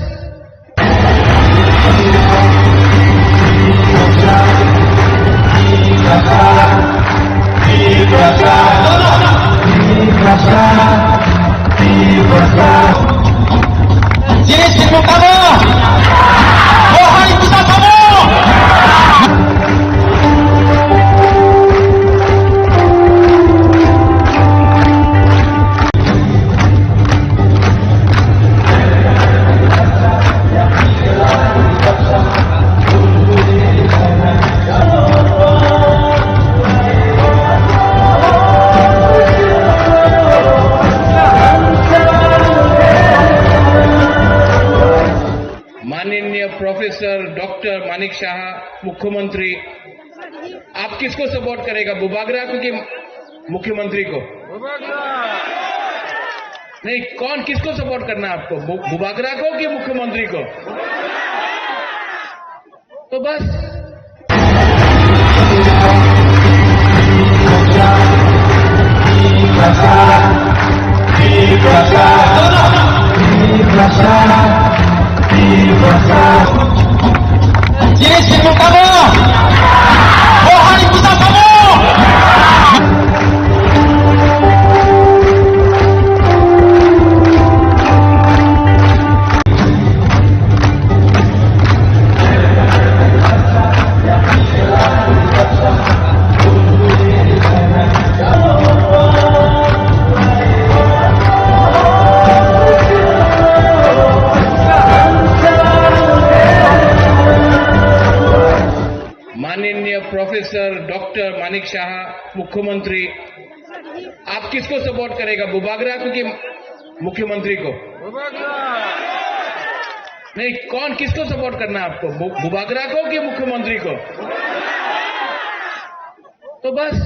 माननीय प्रोफेसर डॉक्टर मानिक साहा, मुख्यमंत्री, आप किसको सपोर्ट करेगा, बुबागरा को कि मुख्यमंत्री को? नहीं, कौन, किसको सपोर्ट करना है आपको, बु-, बुबागरा को कि मुख्यमंत्री को? तो बस। माननीय प्रोफेसर डॉक्टर मानिक साहा, मुख्यमंत्री, आप किसको सपोर्ट करेगा, बुबागरा को कि मुख्यमंत्री को? नहीं, कौन, किसको सपोर्ट करना है आपको, बु-, बुबागरा को कि मुख्यमंत्री को? तो बस।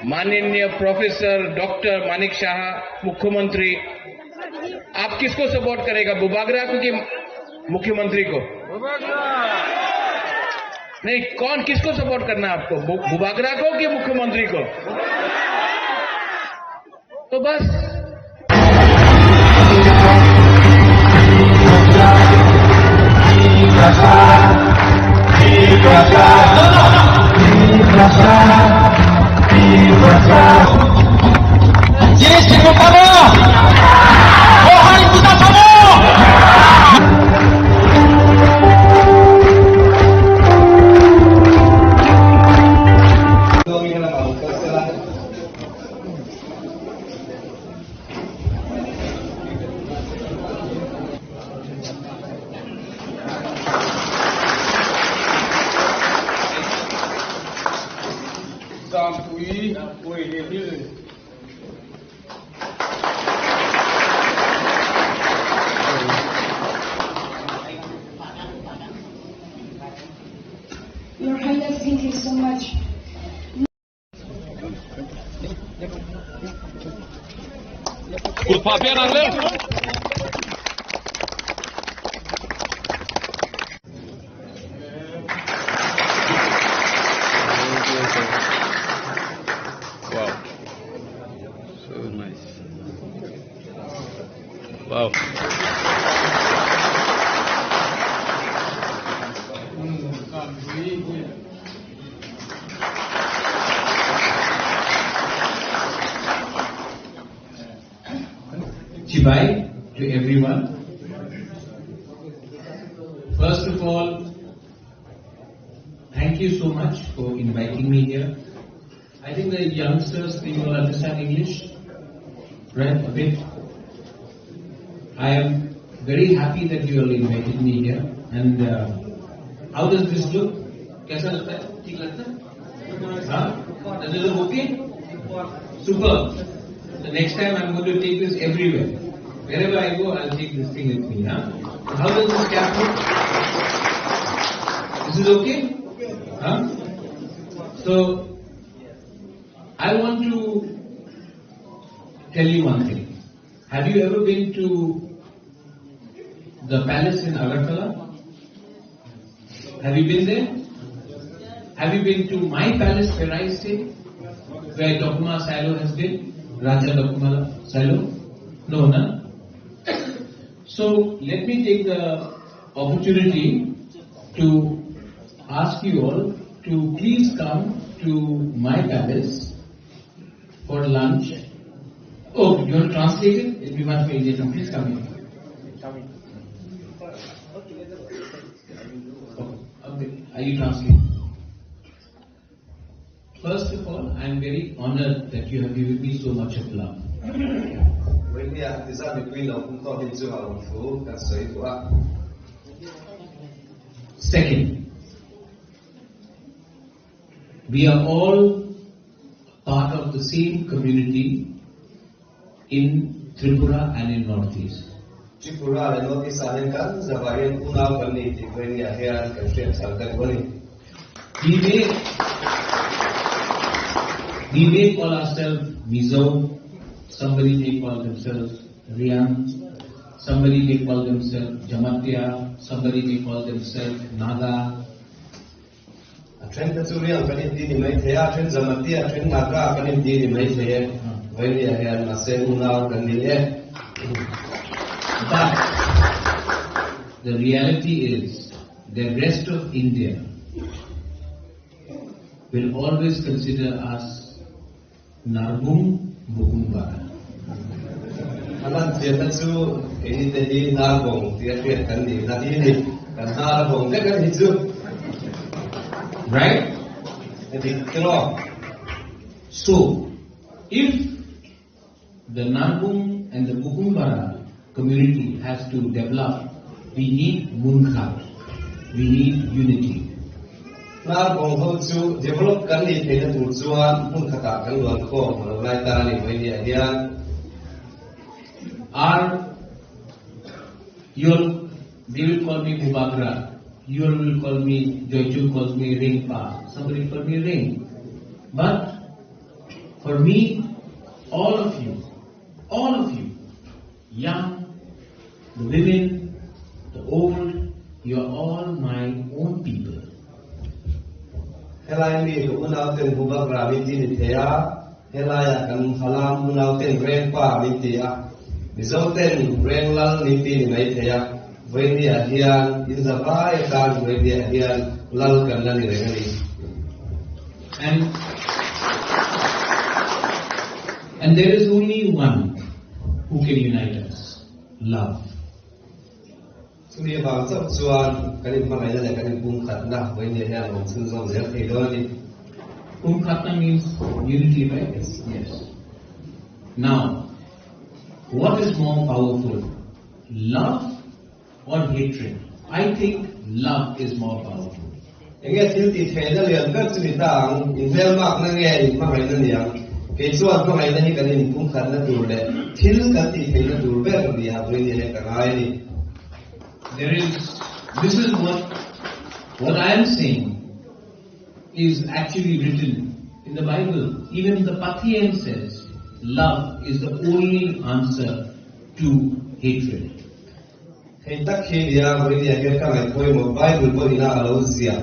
माननीय प्रोफेसर डॉक्टर मानिक साहा, मुख्यमंत्री, आप किसको सपोर्ट करेगा, बुबागरा को कि मुख्यमंत्री को? नहीं, कौन, किसको सपोर्ट करना है आपको, बु-, बुबागरा को कि मुख्यमंत्री को? तो बस। Appear on left. Wow. So nice. Wow. Chibai to everyone. First of all, thank you so much for inviting me here. I think the youngsters, they will understand English, right? A bit. I am very happy that you all invited me here. And uh, how does this look? कैसा लगता है? ठीक लगता है? Huh? Does it look okay? Super. The next time I'm going to take this everywhere. Wherever I go, I'll take this thing with me. Huh? How does this cap look? This is okay? Huh? So, I want to tell you one thing. Have you ever been to the palace in Agartala? Have you been there? Have you been to my palace where I stay? Where Dokuma Silo has been? Raja Dokuma Silo? No, na? So let me take the opportunity to ask you all to please come to my palace for lunch. Oh, you want to translate it? It'll be much more easier. Come, please come here. Okay, okay. Are you translating? First of all, I am very honored that you have given me so much of love. When we are deserve between the Ukto Hinzu and Fu, that's so it work. Second, we are all part of the same community in Tripura and in Northeast. Tripura le Northeast ane kan jaba ye unau kan ni ti kwen ya he an kan shem sal kan wani. We may, we may call ourselves Mizo, somebody may call themselves Riang, somebody may call themselves Jamatia, somebody may call themselves Naga. A trend ta chu Riang kan in ti ni mai thaya, a trend Jamatia, a trend Naga kan in ti ni mai thaya. Wai ni a he an ma se unau kan ni e. But the reality is, the rest of India will always consider us Narbung Bukung Bara. Alan siya na chu, ini tadi Narbung, tiya tiya kan di, tadi ini, kan Narbung, kan kan hiju. Right? Jadi, kilo. So, if the Narbung and the Bukumbara community has to develop. We need Munkhat. We need unity. Narbung ho chu develop kan ni theina tur chuan Munkhata kan luan khawm lo lai ta ni mai ni a hian. Our You'll, they will call me Bubagra. You will call me, Joichung calls me Ringpa. Somebody call me Ring. But for me, all of you, all of you, young, the women, the old, you are all my own people. Helai mi unau ten Bubagra mi ti ni thei a. Helai a kan halam unau ten Rengpa min ti a. Mizo ten Renglal min ti ni mai thei a. Vaini a hian in zavai a tan vaini a hian lal kan la ni reng a ni. And, and there is only one who can unite us. Love. Chumi bang chauh chuan kan inhmangaina leh kan inpumkhatna vaini hian awm chhunzawm zel thei dawn a ni. Pumkhatna means unity, right? Yes. Now, what is more powerful, love or hatred? I think love is more powerful. Enge thil tih theihna lian ber chu ni ta ang, inhmelmakna nge inhmangaina ni ang? Kei chuan hmangaina hi kan inpumkhatna tur leh thil kan tih theihna tur ber ni a vaini hian ka ngai a ni. There is, this is what, what I am saying is actually written in the Bible. Even the Pathian says, love is the only answer to hatred. Hei tak khe ria, hoi ria khe kangai poimo Bible bo ina alo jia.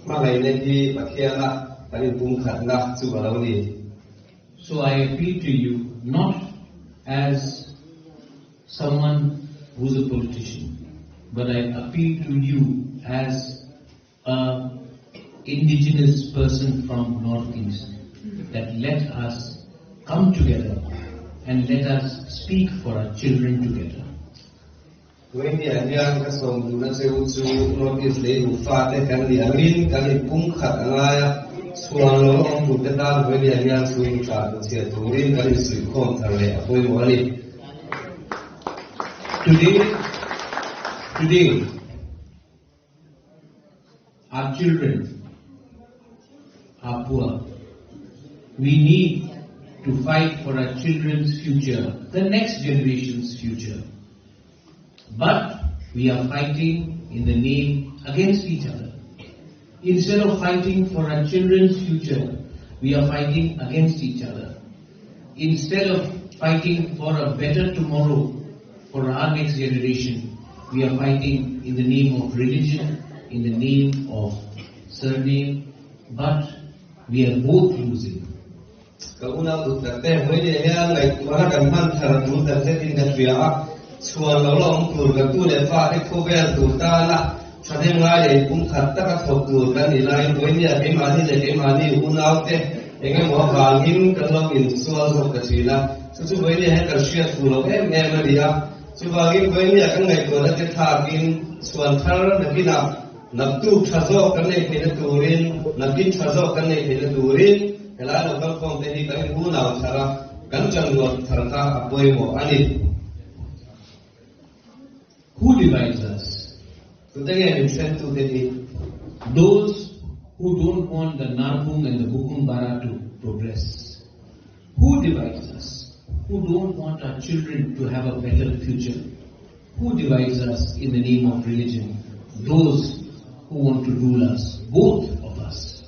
Mangai na hi Pathian na, ani bung khat na chu alo ni. So I appeal to you, not as someone who's a politician, but I appeal to you as a indigenous person from Northeast, that let us come together and let us speak for our children together. Hoi nia hian ka sawm duna che u chu Northeast lei lu fa te kan ni angin kan ni pum khat angai a, suan lo lo ong tu te tan hoi nia hian chu ta ko che tu rin kan ni sui khom thar le a poi mo ani. Today, today, our children are poor. We need to fight for our children's future, the next generation's future. But we are fighting in the name against each other. Instead of fighting for our children's future, we are fighting against each other. Instead of fighting for a better tomorrow for our next generation, we are fighting in the name of religion, in the name of surname, but we are both losing. Ka unau tu tak te hoi le ya ngai tu ana kan man thara tu tak te tin ka tria a. Chuan lo lo ong tur ka tu le pa te ko ber tu ta na. Chhadem ngai le pum khat ta ka thok tur kan ni lai, hoi nia keimani le keimani unau te enge maw vangin kan lo insual zawk ka ṭhin a. Chu chu hoi nia he kan hriat thu lo em em a ni a. Chuvangin hoi nia kan ngaihtuahna te thakin chuan thar nakina naktuk ṭha zawk kan nei theihna turin, nakin ṭha zawk kan nei theihna turin, helai lo kan khawm te hi kan inhunau thara kan changluat thar kha a pawimawh a ni. Who divides us? Tute nge min thlengtute hi? Those who don't want the Narbung and the Bukumbara to progress. Who divides us? Who don't want our children to have a better future? Who divides us in the name of religion? Those who want to rule us, both of us.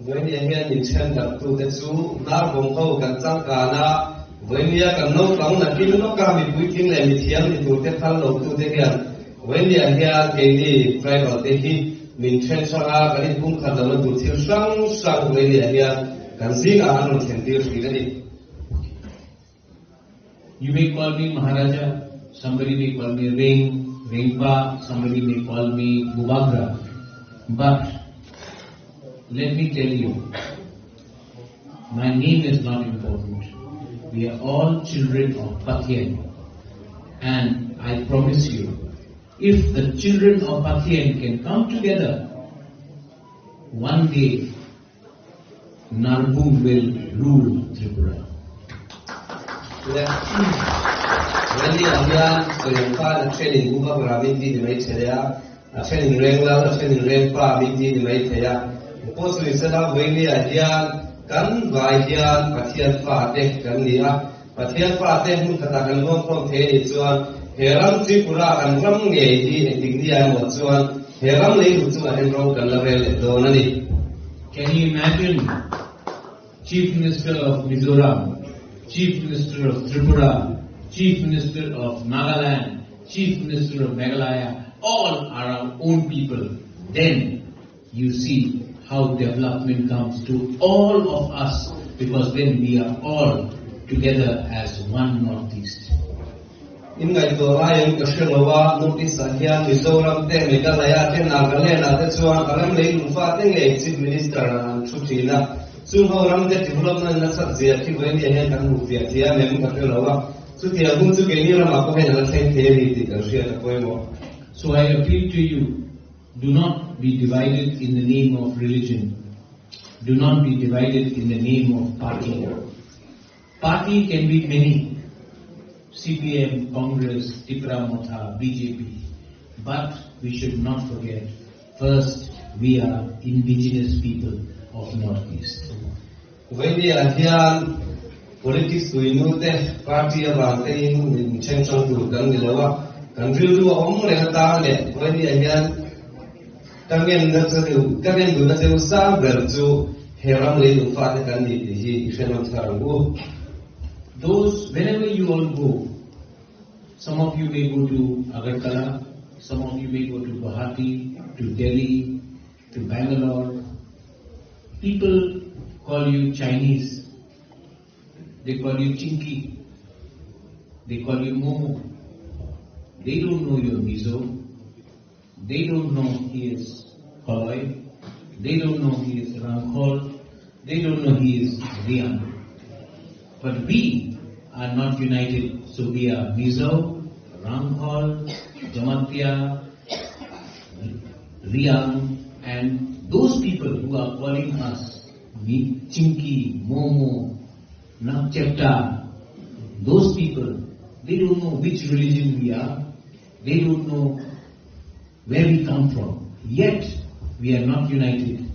Voinia hian min chhen dak tu te chu Narbung ho kan changkana, voinia kan naupang nakin lawka mipui tling leh mithiam ni tur te phal lo tu te hian, voinia hian keini tribal te hi min chhen changa kan inpum khat lo na tur thil hrang hrang voinia hian kan zinga an rawn thlen tir hrih a ni. You may call me Maharaja, somebody may call me Reng, Rengpa, somebody may call me Bubagra. But let me tell you, my name is not important. We are all children of Pathian. And I promise you, if the children of Pathian can come together, one day Narbung will rule Tripura. Le, Wendy Amian, Soyang Pa, na training Bubagra min di ni mai chelea, a training Renglal, a training Rengpa min di ni mai thea. Post ni sena Wendy Amian, kan vai hian Pathian Pa te kan ni a. Pathian Pa te hmun khatah kan lawm khawm thei a nih chuan, he ram Tripura kan ram ngei hi engtik nia emaw chuan, he ram leilut chungah hian ro kan la rel leh dawn a ni. Can you imagine Chief Minister of Mizoram, Chief Minister of Tripura, Chief Minister of Nagaland, Chief Minister of Meghalaya, all are our own people? Then you see how development comes to all of us, because then we are all together as one Northeast. In ngaihtuah lai ang ka hre lo a, Northeast ah hian Mizoram te, Meghalaya te, Nagaland ah te chuan a ram lei lum fa te ngei Chief Minister an thu ṭhin a. Chung ho ram te development na chhak zia khi bai ni hian kan hmu fiah thei a, mem ka hre lo a. Chutia hun chu keini ramah pawh hian a la thleng thei a ni tih kan hriat a pawimawh. So I appeal to you, do not be divided in the name of religion. Do not be divided in the name of party. Party can be many, C P M, Congress, Tipra Motha, B J P. But we should not forget, first, we are indigenous people of Northeast. Vawiinah hian politics tuinu te, party a ban te in min chhengchang tur kan ni lo a, kan rilru a awm reng atan leh vawiinah hian ka ngenna cheu, ka ngen duhna cheu sang ber chu he ram lei lum fate kan ni tih hi i hre nawn thar ang u. Those, wherever you all go, Some of you may go to Agartala, some of you may go to Guwahati, to Delhi, to Bangalore. People call you Chinese, they call you Chinky, they call you Momo. They don't know your Mizo. They don't know he is Kholoi. They don't know he is Rangkhol. They don't know he is Riang. But we are not united. So we are Mizo, Rangkhol, Jamatia, Riang, and those people who are calling us Mi-, Chinky, Momo, Nakchepta, those people, they don't know which religion we are. They don't know where we come from. Yet, we are not united.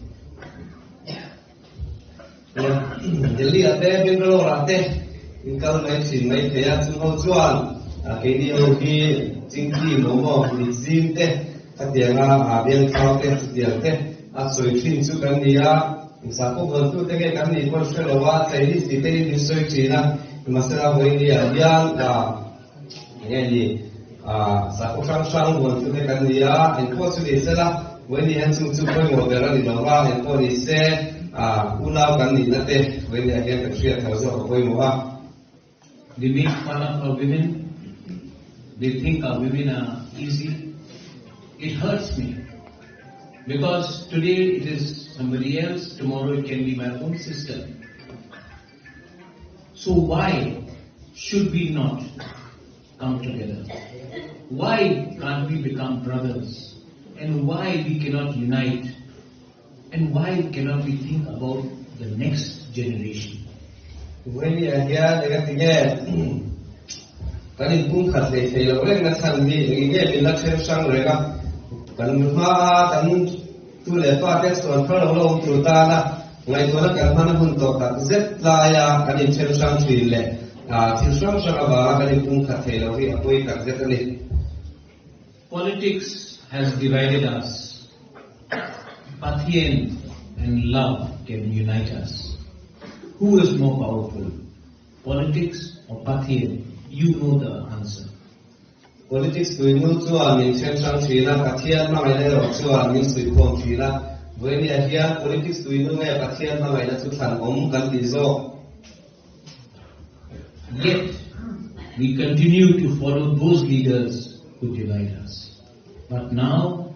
Delhi ate Bangalore ate inkal mai sin mai theya chung ho chuan a keini ho hi Chinky, Momo, Mizo te katianga a biang thau te chutiang te a soi thin chu kan nia. Sakho bhontu te ke kan ni kon se lo wa Chinese ti te ni soi china masala hoi ni a biang a Nge ni, ah, sakho sang sang bon tu ne kan nia, en ko su ni sela, wen ni han sung chu koi mo bela ni lo ba, en ko ni se, ah, u nau kan ni na te, wen ni a gen ka shia thau zo koi mo ba. They make fun of our women. They think our women are easy. It hurts me. Because today it is somebody else, tomorrow it can be my own sister. So why should we not come together? Why can't we become brothers? And why we cannot unite? And why cannot we think about the next generation? Wen ni a gen ka ti nge. Kan in pung khat thei thei lo reng na san mi nge min la ther sang reng a. Kan ma kan tu le pa te son pha lo lo tu ta na. Ngai tu na kan ma na hun to ta zet la ya kan in ther sang thil le. A thil sang sang a ba kan in pung khat thei lo ri a poi tak zet ani. Politics has divided us. Pathian and love can unite us. Who is more powerful? Politics or Pathian? You know the answer. Politics tuinu chuan min chen sang thina, Pathian mangaina erawh chuan min suikhawm thina. Vawinia hian politics tuinu nge Pathian mangaina chu thlan awm kan ti zawk. Yet, we continue to follow those leaders who divide us. But now,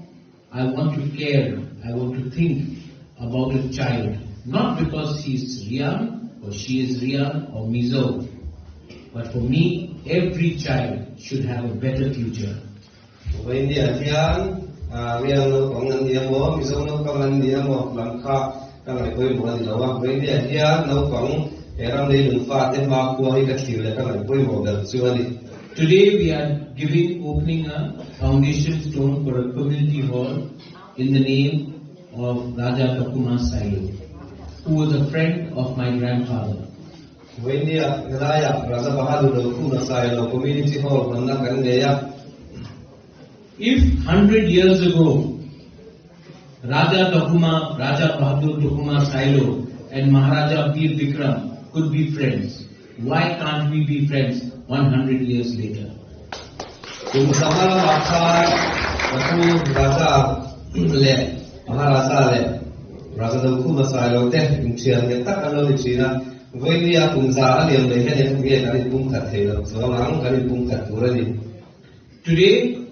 I want to care, I want to think about a child, not because he is Riang or she is Riang or Mizo, but for me, every child should have a better future. Vawinia hian, ah, Riang naupang an ni emaw, Mizo naupang an ni emaw, lam kha ka ngai pawimawh a ni lo a. Vawinia hian naupang he ram leilung fate hma khua hi ka thlir leh ka ngai pawimawh ber chu a ni. Today we are giving, opening a foundation stone for a community hall in the name of Raja Takhuma Sailo, who was a friend of my grandfather. Vawinia helaiah Raja Bahadur Takhuma Sailo Community Hall honna kan nei a. If hundred years ago, Raja Takhuma, Raja Bahadur Takhuma Sailo and Maharaja Bir Bikram could be friends, why can't we be friends one hundred years later? Kum sangha lam a khan Takhuma Raja le Maharaja le Raja Takhuma Sailo te inthiar nge tak an lo ni china. Vawinia kum za a liam leh hian eng nge kan inpumkhat thei lo, chuan ang kan inpumkhat tur a ni. Today,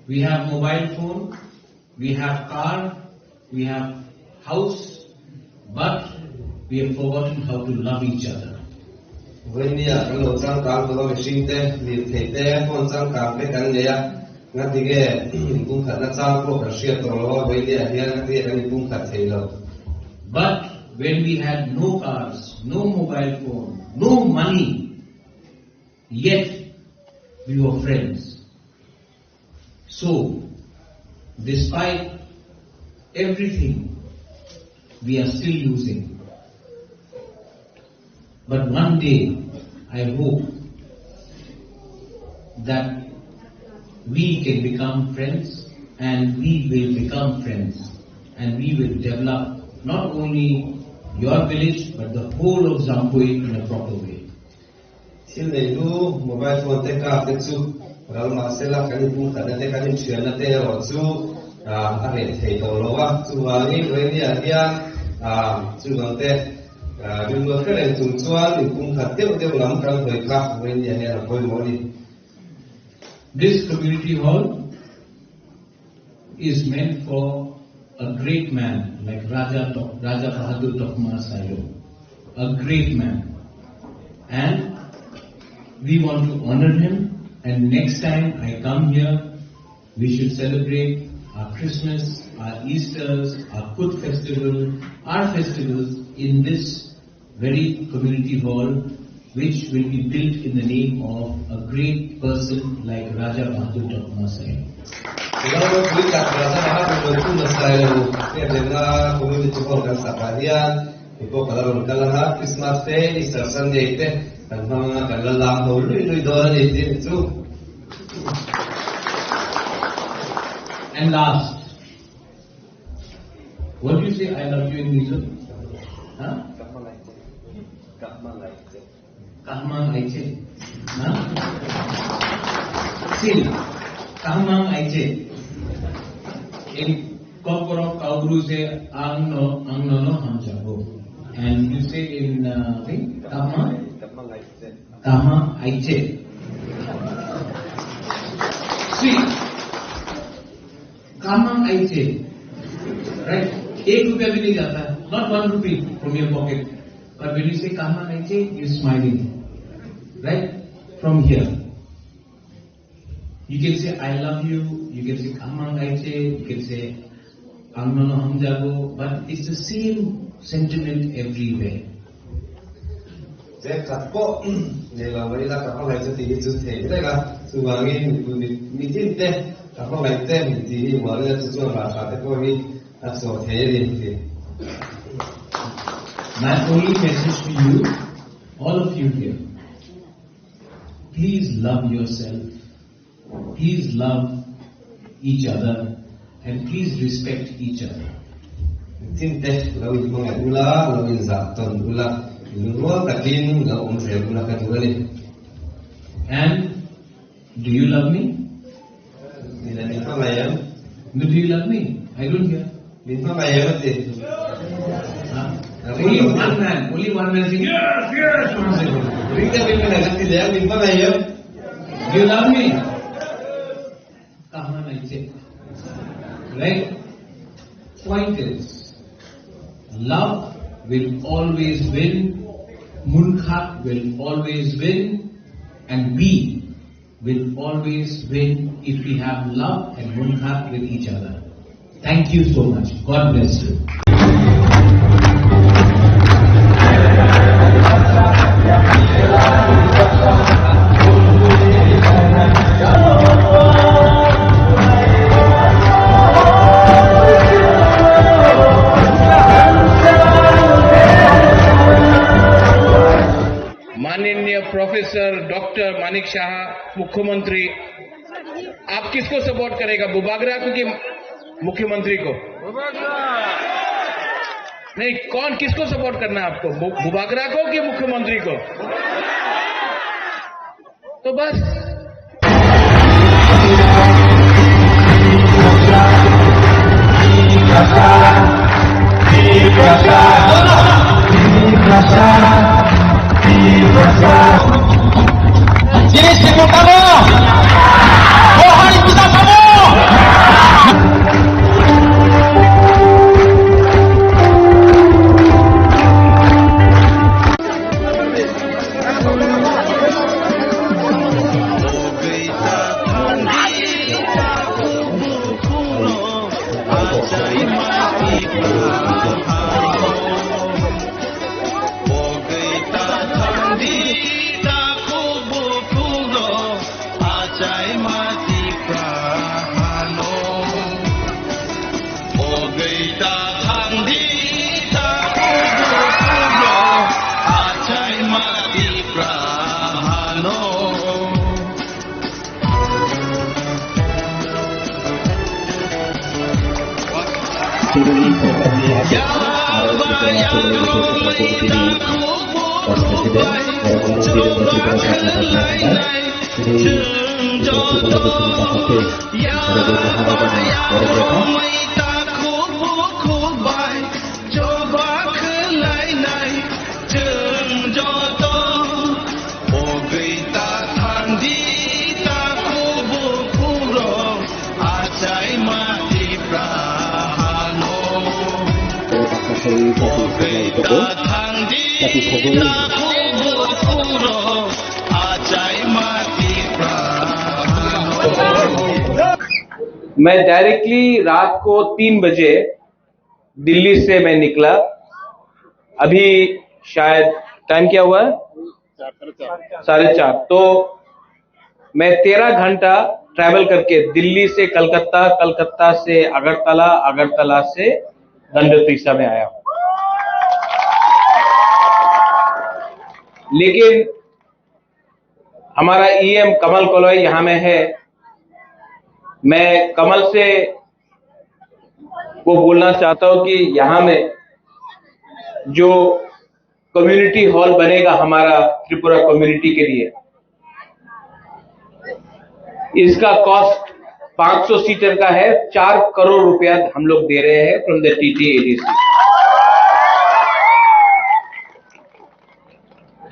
we have mobile phone, we have car, we have house, but we have forgotten how to love each other. Vawinia kan lo changkang tawh a, mihring te, lirthei te, phone changkang te kan nei a, ngatinge inpumkhatna chang pawh kan hriat tawh lo a, vawinia hian ngatinge kan inpumkhat thei lo. But when we had no cars, no mobile phone, no money, yet we were friends. So, despite everything, we are still losing. But one day, I hope that we can become friends and we will become friends and we will develop not only your village but the whole of Jampui in a proper way. Thil nei lu mobile phone te ka te chu ral ma se la kani pung khat na te kani thia na te ro chu, ah, a re thei to lo wa chu wa ni re ni a dia, ah, chu bang te, ah, bil mo khe reng chung chuan in pung khat te te lam kan hoi kha re ni a ne ra koi mo ni. This community hall is meant for a great man like Raja Tok-, Raja Bahadur Tokma Sailo, a great man. And we want to honor him. And next time I come here, we should celebrate our Christmas, our Easters, our Kut festival, our festivals in this very community hall, which will be built in the name of a great person like Raja Bahadur Tokma Sailo. Hello, Raja Bahadur Tokma Sailo, ke jena community hall kan sapa dia, ipo kala ron kala ha, Christmas Day, Easter Sunday te, kan hama kan la la ho lui lui do ni ti chu. And last, what do you say "I love you" in Mizo? Huh? Kahmang aiche. Huh? See, kahmang aiche. In Kokborok Kaubru se ang no, ang no no hamjago. And you say in, uh, thing, kahmang? Kahmang aiche. See, kahmang aiche. Right? Ek rupya bhi nahi jata, not one rupee from your pocket. But when you say kahmang aiche, you're smiling. Right? From here. You can say "I love you", you can say "kahmang aiche", you can say "ang no no hamjago", but it's the same sentiment everywhere. Je katpo, ne la wai la kahmang aiche ti chu the, ne ga, chu wa ngi mi, mi, mi tin te, kahmang aiche mi ti ni wa le chu chu ma sa te ko ni, a so the ni ti. My only message to you, all of you here, please love yourself. Please love each other and please respect each other. Tin te, lo in mangai ula, lo in za ton ula, lo ruang ka tin, lo um se ula ka dua ni. And do you love me? Ni la ni pa mayam. Do you love me? I don't hear. Bimpa mayam te. Huh? Only one man, only one man saying, "Yes, yes," one second. Ringka bimpa mayam te, bimpa mayam. Do you love me? Kahmang aiche. Right? Point is, love will always win. Munkhat will always win. And we will always win if we have love and munkhat with each other. Thank you so much. God bless you. माननीय professor doctor Manik शाह, मुख्यमंत्री, आप किसको सपोर्ट करेगा, बुबागरा को कि मुख्यमंत्री को? नहीं, कौन, किसको सपोर्ट करना है आपको, बु-, बुबागरा को कि मुख्यमंत्री को? तो बस। President, Honorable Birendra Tripura Sir, National President, ini untuk Sukumaru Sri Mahante, Honorable Maharajani, Honorable मैं डायरेक्टली रात को तीन बजे दिल्ली से मैं निकला। अभी शायद टाइम क्या हुआ है? साढ़े चार। तो मैं तेरह घंटा ट्रैवल करके दिल्ली से कलकत्ता, कलकत्ता से अगरतला, अगरतला से गंडोत्रिसा में आया हूँ। लेकिन हमारा ईएम कमल कोलोई यहाँ में है। मैं कमल से को बोलना चाहता हूँ कि यहाँ में जो कम्युनिटी हॉल बनेगा हमारा त्रिपुरा कम्युनिटी के लिए, इसका कॉस्ट पाँच सौ सीटर का है, चार करोड़ रुपया हम लोग दे रहे हैं फ्रॉम द टीटीएडीसी।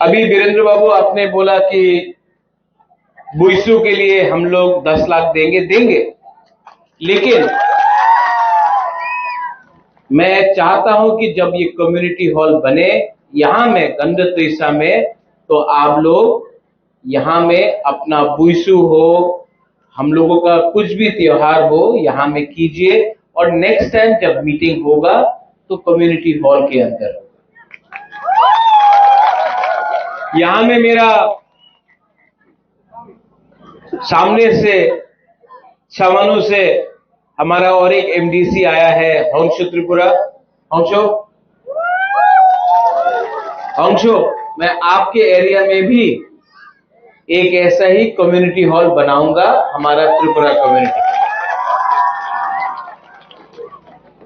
अभी वीरेंद्र बाबू आपने बोला कि बुइसू के लिए हम लोग दस लाख देंगे, देंगे, लेकिन मैं चाहता हूं कि जब ये कम्युनिटी हॉल बने यहाँ में गंडोत्रिसा में, तो आप लोग यहाँ में अपना बुइसू हो, हम लोगों का कुछ भी त्योहार हो, यहाँ में कीजिए और नेक्स्ट टाइम जब मीटिंग होगा तो कम्युनिटी हॉल के अंदर। यहाँ में मेरा सामने से, छावानू से हमारा और एक एमडीसी आया है, हंसो त्रिपुरा। हंसो, हंसो, मैं आपके एरिया में भी एक ऐसा ही कम्युनिटी हॉल बनाऊंगा, हमारा त्रिपुरा कम्युनिटी।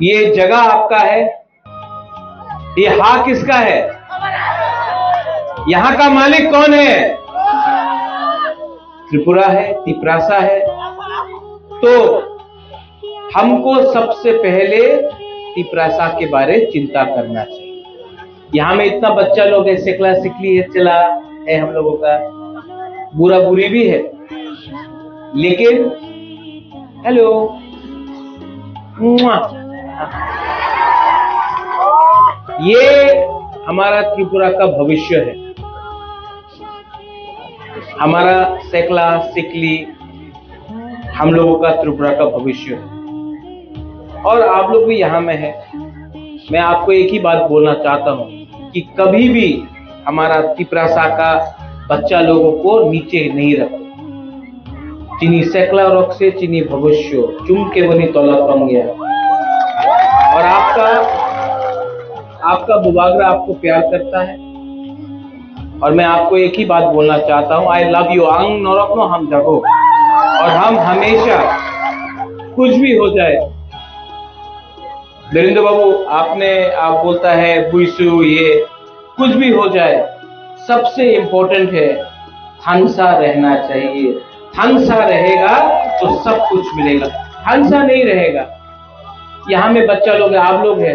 ये जगह आपका है, ये हा किसका है? यहाँ का मालिक कौन है? त्रिपुरा है, तिपरासा है। तो हमको सबसे पहले तिपरासा के बारे चिंता करना चाहिए। यहाँ में इतना बच्चा लोग है, सिकला सिकली है, चला है हम लोगों का, बुरा बुरी भी है, लेकिन हेलो, मुआ। ये हमारा त्रिपुरा का भविष्य है, हमारा सेकला सिकली, हम लोगों का त्रिपुरा का भविष्य है। और आप लोग भी यहाँ में है, मैं आपको एक ही बात बोलना चाहता हूँ कि कभी भी हमारा तिपरासा का बच्चा लोगों को नीचे नहीं रखो। Chini sekla rok se chini bhobisyo, chum keboni tola tong ya. और आपका, आपका बुबागरा आपको प्यार करता है। और मैं आपको एक ही बात बोलना चाहता हूँ, I love you। Ang norok no hamjago। और हम हमेशा, कुछ भी हो जाए, वीरेंद्र बाबू, आपने, आप बोलता है बुइसु, ये कुछ भी हो जाए, सबसे इम्पोर्टेंट है थानसा रहना चाहिए। थानसा रहेगा तो सब कुछ मिलेगा। थानसा नहीं रहेगा, यहाँ में बच्चा लोग है, आप लोग है,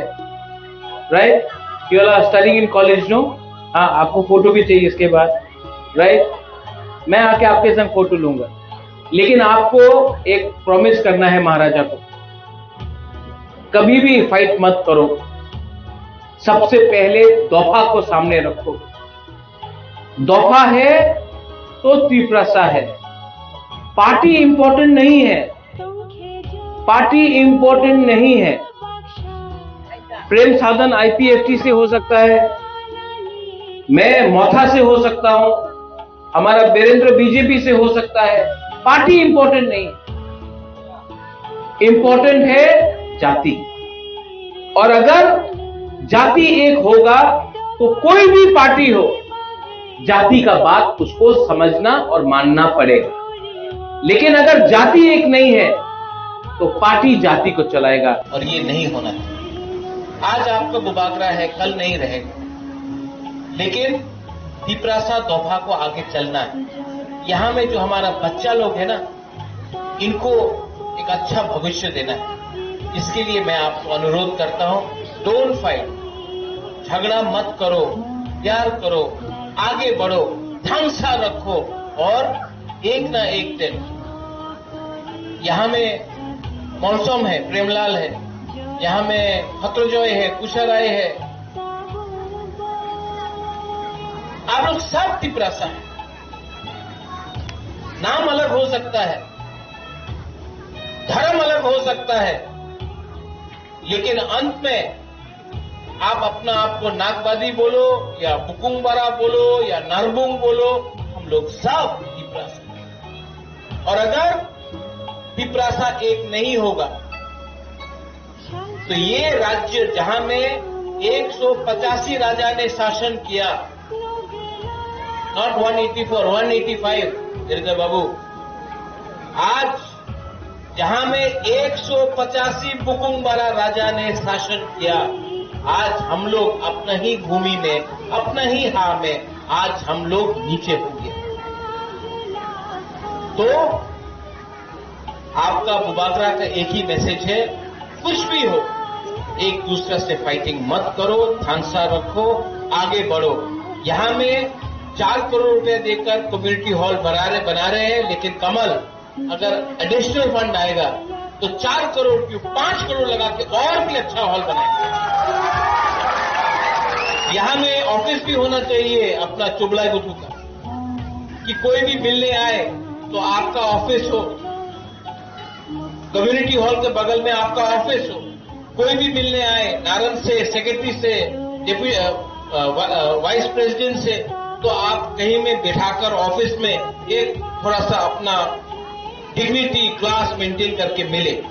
right? You all are studying in college, no? हाँ, आपको फोटो भी चाहिए इसके बाद, राइट? मैं आके आपके संग फोटो लूंगा, लेकिन आपको एक प्रॉमिस करना है महाराजा को, कभी भी फाइट मत करो। सबसे पहले दोफा को सामने रखो। दोफा है तो तिपरासा है। पार्टी इंपॉर्टेंट नहीं है, पार्टी इंपॉर्टेंट नहीं है। प्रेम साधन आईपीएफटी से हो सकता है, मैं मथा से हो सकता हूँ, हमारा वीरेंद्र बीजेपी से हो सकता है। पार्टी इंपॉर्टेंट नहीं, इंपॉर्टेंट है जाति। और अगर जाति एक होगा तो कोई भी पार्टी हो, जाति का बात उसको समझना और मानना पड़ेगा। लेकिन अगर जाति एक नहीं है तो पार्टी जाति को चलाएगा। और ये नहीं होना चाहिए। आज आपका बुबागरा है, कल नहीं रहेगा, लेकिन तिपरासा दोफा को आगे चलना है। यहाँ में जो हमारा बच्चा लोग है ना, इनको एक अच्छा भविष्य देना है। इसके लिए मैं आपको अनुरोध करता हूँ, डोंट फाइट, झगड़ा मत करो, प्यार करो, आगे बढ़ो, थांसा रखो और एक ना एक दिन यहाँ में मौसम है, प्रेमलाल है, यहाँ में फक्रजय है, कुशाराय है, आप लोग सब तिपरासा है। नाम अलग हो सकता है, धर्म अलग हो सकता है, लेकिन अंत में आप अपना आप को नागबादी बोलो या बुकुंगबारा बोलो या नारबुंग बोलो, हम लोग सब तिपरासा हैं। और अगर तिपरासा एक नहीं होगा, तो ये राज्य जहां में एक सौ पचासी राजा ने शासन किया, not one eighty four, one eighty five, Girdhar बाबू, आज जहां में एक सौ पचासी बुकुंगबारा राजा ने शासन किया, आज हम लोग अपना ही भूमि में, अपना ही हा में, आज हम लोग नीचे हो गए। तो आपका बुबागरा का एक ही मैसेज है, कुछ भी हो, एक दूसरे से फाइटिंग मत करो, थांसा रखो, आगे बढ़ो। यहाँ में चार करोड़ रुपए देकर कम्युनिटी हॉल बना रहे, बना रहे हैं, लेकिन कमल, अगर एडिशनल फंड आएगा तो चार करोड़ क्यों, पाँच करोड़ लगा के और भी अच्छा हॉल बनाएंगे। यहाँ में ऑफिस भी होना चाहिए अपना चुबलाई बुथू का, कि कोई भी मिलने आए तो आपका ऑफिस हो, कम्युनिटी हॉल के बगल में आपका ऑफिस हो, कोई भी मिलने आए, नारन से, सेक्रेटरी से, डेप्यू-, अ, अ, वा-, अ, वाइस प्रेसिडेंट से, तो आप कहीं में बैठाकर ऑफिस में एक थोड़ा सा अपना डिग्निटी, क्लास मेंटेन करके मिले।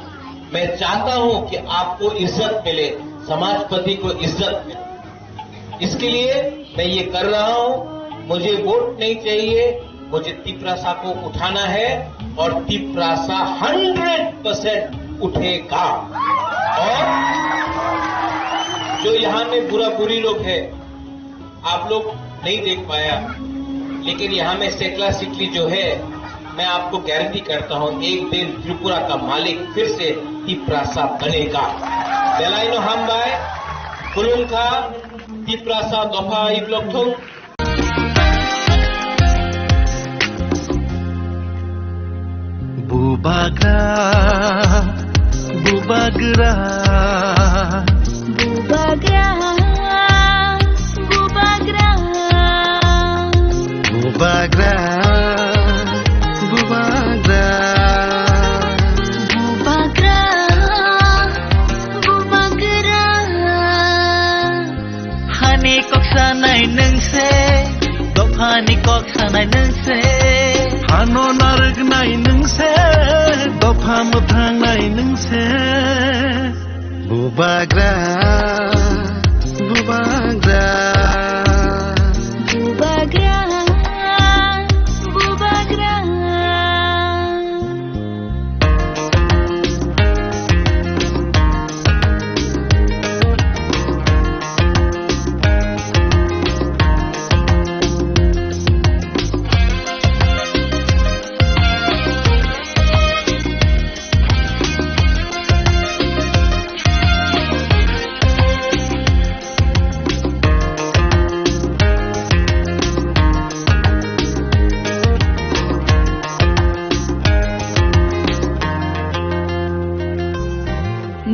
मैं चाहता हूं कि आपको इज्जत मिले, समाजपति को इज्जत मिले। इसके लिए मैं ये कर रहा हूं, मुझे वोट नहीं चाहिए, मुझे तिपरासा को उठाना है और तिपरासा हंड्रेड परसेंट उठेगा। और जो यहाँ में बुरा बुरी लोग हैं, आप लोग नहीं देख पाया, लेकिन यहाँ में सेकला सिकली जो है, मैं आपको गारंटी करता हूँ, एक दिन त्रिपुरा का मालिक फिर से तिपरासा बनेगा। Belaino hambai, khulumkha, Tiprasa dopha iblok thung. Bubagra, bubagra. Bubagra, bubagra. Bubagra, bubagra. Bubagra, bubagra. Hani kok sanai nung se, dophani kok sanai nung se. Hano narwknai nung se, dopha mwthangnai nung se. Bubagra, bubagra. Bubagra, bubagra.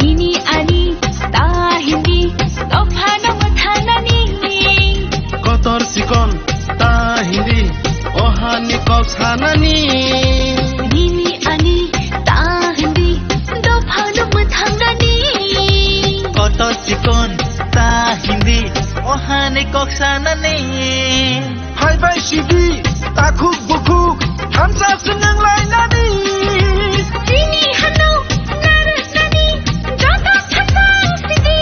Nini ani ta hindi, dophano mwthanani. Kotor sikon ta hindi, ohani kok sanani. Nini ani ta hindi, dophano mwthangnani. Kotor sikon ta hindi, ohani kok sanani. Hai bai sidi, takhuk bukhuk, hamsa swnang lainani. Chini hano narwknani, joto khasang sidi.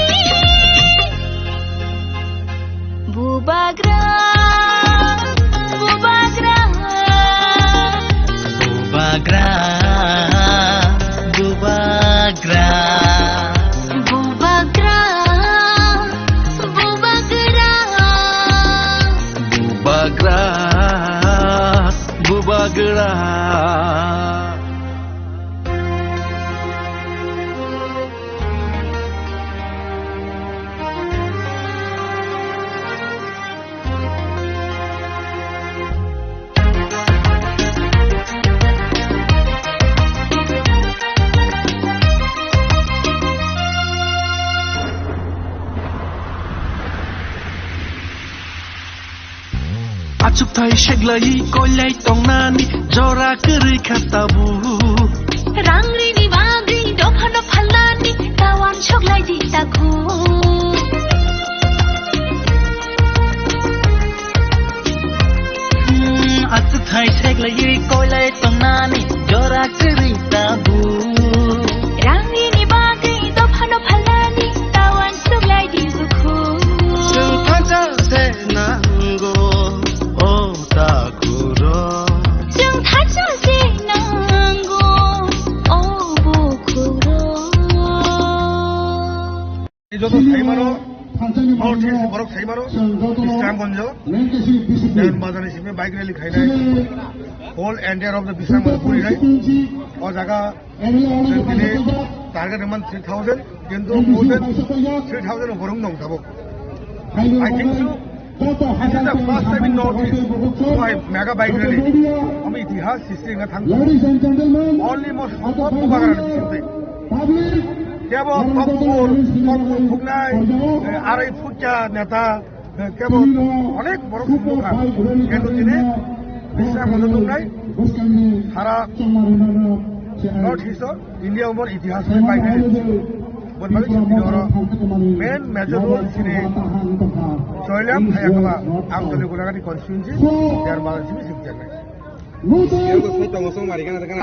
Bubagra, bubagra. Bubagra, bubagra. Bubagra, bubagra. Bubagra. Hai seglai koilai tongnani jora kwrwi kha tabuk. Rang rini bagwi dophano phalnani tawan soglai di takhu. Hmm, achuthai seglai koilai tongnani jora kwrwi tabuk. Rang rini bagwi dophano phalnani tawan soglai di bukhu. Chwng thansa se nango, o takhurok. Chwng thansa se nango, o bukhurok. Ei joto saimano, North East borok saimano, Bisramganj, Dewan Bazar ni simi bike rally khainai, whole entire of the Bisramganj purinai, o jaga Tini target naman three thousand, kintu more than three thousand upor wng dong tabuk. I think so. This is the first time in North East why mega bike rally. Ami itihas history nga thang. Only mo sombot Bubagra ni bisingtwi. Kebo Kokpur, Kokpur thuknai, eh, arai phutya neta, Kebo onek borok sumukha. Kebo tini Bisramganj tongnai sara North East o India umor itihas ni painai. Bon bagwi chwng tini oro main major role chini Choilam Hayakaba Amtali Gulagati constituency, Dewan Bazar chini sibjaknai.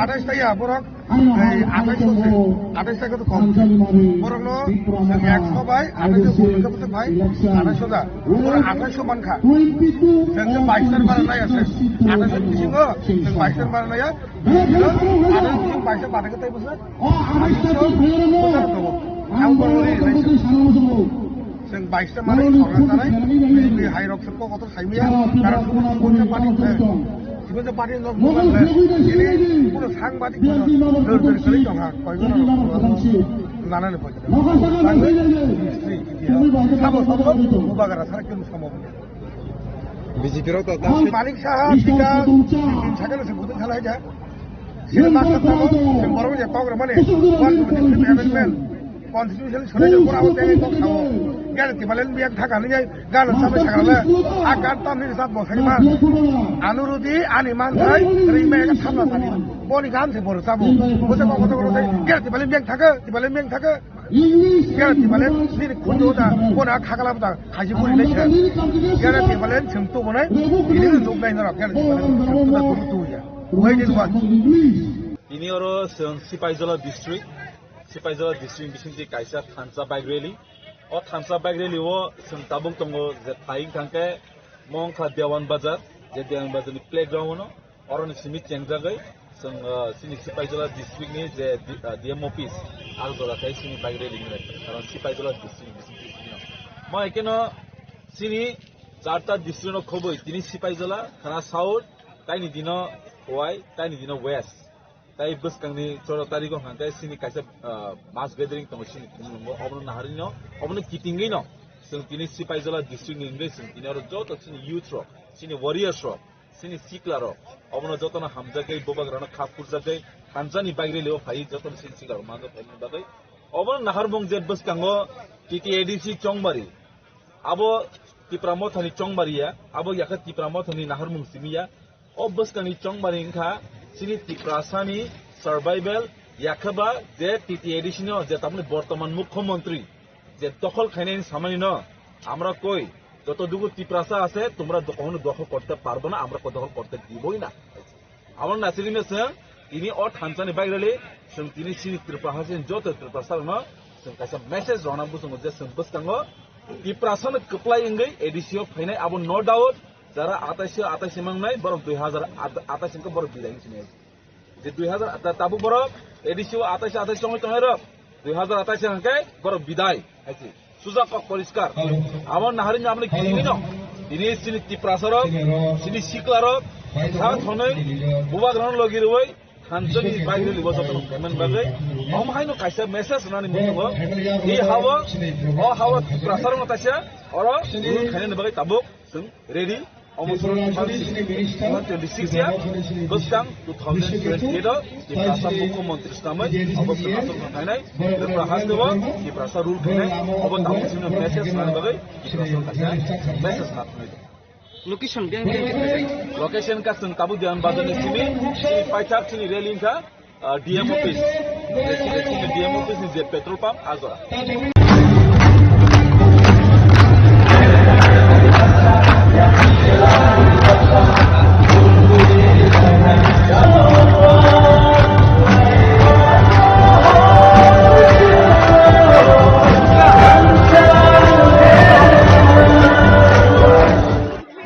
Atais taya borok, ei atais se, atais taya to kom. Borok no ekso bai atais se kom to bai, atais da. Borok atais mankha. Sengse bais tar bara naya se. Atais bisingo seng bais tar bara naya. Atais bising bais tar bara naya. Ang borok ni relation. Chwng baisa manwi sorkar sanai, B J P hai rok se kok kotor saimaya, karon sibonsa party, sibonsa party no bukan le, ini kuno sangbadik kuno lor lor kali tongha, koi bono lana ni pojak. Bangla history, itihas, sabo sabo, Bubagra sara kunu sabo. B J P rok to Manik Saha, Tika, Nitin Sagar se butuh salah aja. Sini maksud sabo, sing borok je kok ramane, one twenty-three amendment. Constitution sore je pura hote kok sao. Gan ti balen biak thaka ni jai, gan sampai sakala. Akan tam ni sat bosai ma. Anurudi ani man thai, ri me ka samla sani. Boni gan se bor sabo. Bose kok kok kok se, gan ti balen biak thaka, ti balen biak thaka. Gan ti balen sini khundu da, bona khakala da, khaji buri le se. Gan ti balen sing tu bonai, ini nuk nai na gan ti balen sing tu da tu tu ya. Wai ni wa. Tini oro chwng Sipaijala district, Sipaijala district bisingtwi kaisa thansa bike rally. O thansa bike rally o chwng tabuk tongo je phai wngkha hwnkhe mo wngkha Dewan Bazar, je Dewan Bazar ni playground o no, oroni simi chengjagwi chwng, ah, chini Sipaijala district ni je D-, ah, D M office, ah, jora khai chini bike rally wngkha, karon Sipaijala district bisingtwi chini. Mo ekeno chini charta district no khobwi tini Sipaijala, Khana South, taini dino Khowai, taini dino West. Tai bwskangni choro tarigo hwnkhe chini kaisa, ah, mass gathering tongo chini khumlwngo, obono naharino, obono kitingwino chwng tini Sipaijala district ni wngwi chwng tini oro joto chini youth rok, chini warriors rok, chini sikla rok, obono jotono hamjakgwi, bubagrano kha phurjakgwi, thansa ni bike rally o phaiwi jotono chini sikla rok manjak phaimani bagwi. Obono naharmung je bwskango T T A D C Chongmari, abo Tipra Mothani Chongmari ya, abo yakha Tipra Mothani naharmung simi ya. O bwskangni chongmani wngkha chini Tiprasani survival, yakhaba je T T A D C no je tamni bortoman mukhyamantri je dokhol khainani samani no, আমরা কই যতটুকু তিপ্রাসা আছে তোমরা দ-, কখনো দখল করতে পারবে না, আমরা দখল করতে দিবই না। Abo nasiri no chwng tini o thansa ni bike rally chwng tini chini Tripura haste joto Tiprasa no chwng kaisa message rwna bwskango je chwng bwskango Tiprasa no kwplai wngwi A D C o phainai abo no doubt. Jara atais, atais mangnai, borok dui hazar atais hwnkhe borok bidai hinwi sinai. Je dui hazar ta-, tabuk borok A D C o atais, atais chongwi tongnai rok, dui hazar atais hwnkhe borok bidai, hai se. Suja kok poriskar. Abo naharino aboni kini no. Tini chini Tiprasa rok, chini sikla rok, sa thonwi, bubagrano logi rwui, Thansa ni bagwi libo jotono payment bagwi. Omo haino kaisa message rwnani muchungo. I hawa, o hawa Tiprasa rokno taisa, oro rule khainani bagwi tabuk chwng ready. Omo soro twenty six ya, bwskang two thousand twenty eight o Tiprasa mukhyamantri swnamwi, obo chwng aswk khainai, Tripura haste o Tiprasa rule khainai, obo tabuk chwngno message rwnani bagwi Tiprasa rokno taisa message rwnai. Location khe, khe, khe, khe. Location ka chwng tabuk Diyan Bazar ni simi, chini paithak chini rally wngkha, ah, D M office. Chini D M office ni je petrol pump, ah jora.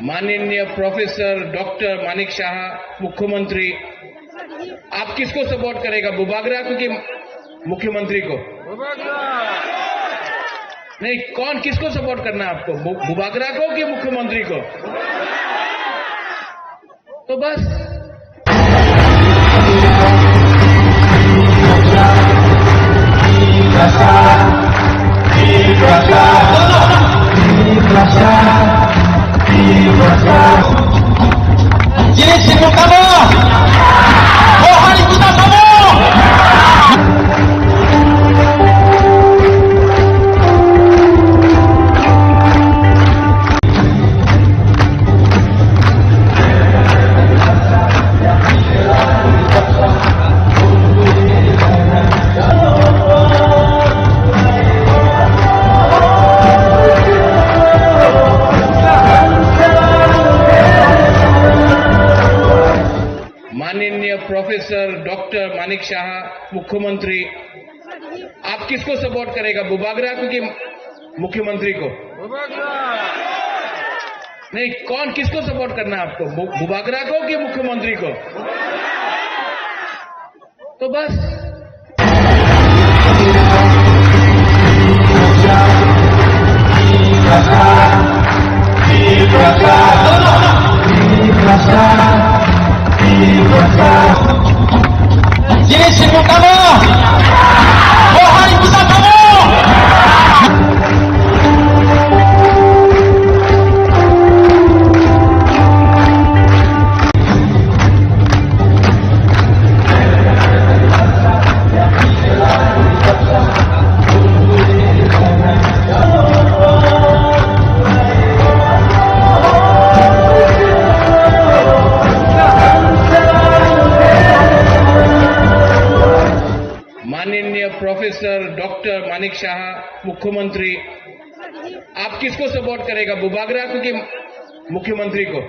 माननीय professor doctor Manik शाह, मुख्यमंत्री, आप किसको सपोर्ट करेगा, बुबागरा को कि मुख्यमंत्री को? नहीं, कौन, किसको सपोर्ट करना है आपको, बु-, बुबागरा को कि मुख्यमंत्री को? तो बस। माननीय प्रोफेसर डॉक्टर मानिक शाह, मुख्यमंत्री, आप किसको सपोर्ट करेगा, बुबागरा को कि मुख्यमंत्री को? नहीं, कौन, किसको सपोर्ट करना है आपको, बु-, बुबागरा को कि मुख्यमंत्री को? तो बस। माननीय प्रोफेसर डॉक्टर मानिक शाह, मुख्यमंत्री, आप किसको सपोर्ट करेगा, बुबागरा को कि मुख्यमंत्री को?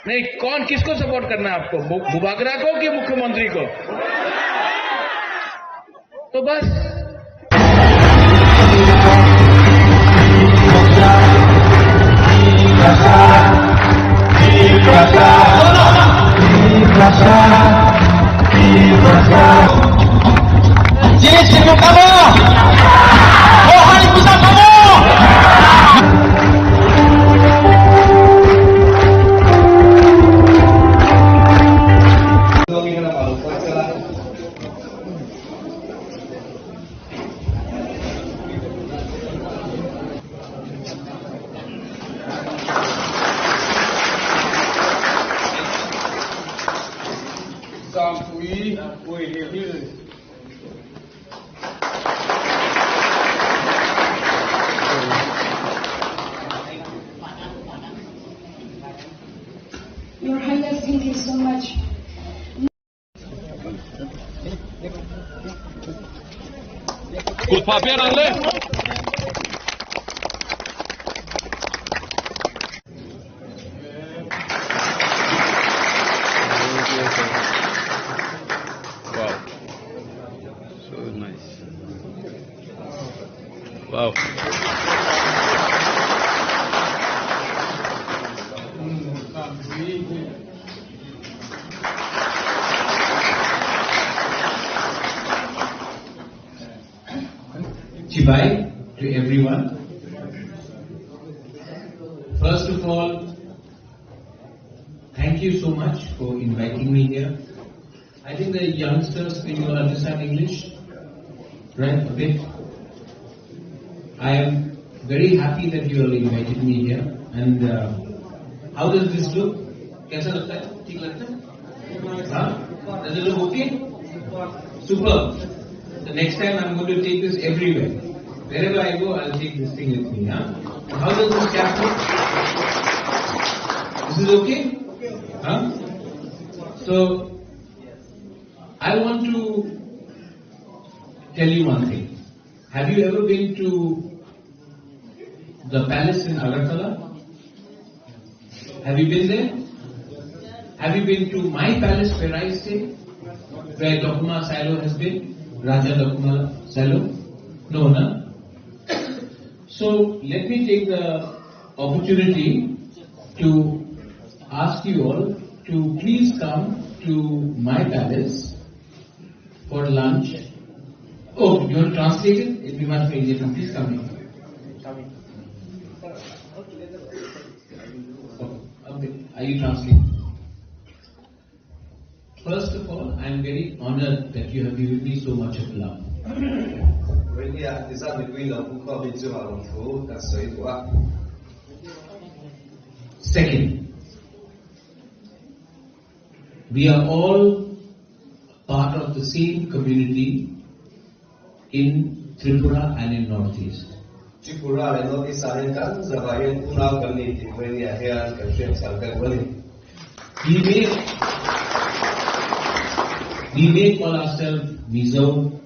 नहीं, कौन, किसको सपोर्ट करना है आपको, बु-, बुबागरा को कि मुख्यमंत्री को? तो बस। Your Highness, thank you so much. Kut papian ang le. Wow. So nice. Wow. Chibai to everyone. First of all, thank you so much for inviting me here. I think the youngsters, can you all understand English? Right, a bit. I am very happy that you all invited me here. And uh, how does this look? कैसा लगता है? ठीक लगता है? Huh? Does it look okay? Super. The next time I'm going to take this everywhere. Wherever I go, I'll take this thing with me. Huh? How does this chapter? This is okay? Huh? So, I want to tell you one thing. Have you ever been to the palace in Agartala? Have you been there? Have you been to my palace where I stay? Where Dokuma Silo has been? Raja Dokuma Silo? No, na? So let me take the opportunity to ask you all to please come to my palace for lunch. Oh, you want to translate it? It'll be much more easier. Please come in. Okay, are you translating? First of all, I am very honored that you have given me so much of love. Wendia, tisa mi kuin lo kukho mi chuma lo thu, ka soi dua. Second, we are all part of the same community in Tripura and in Northeast. Tripura le Northeast a hian kan zaba hian unau kan ni tih mai nia hian kan hriat chhan kan mani. We may, we may call ourselves Mizo,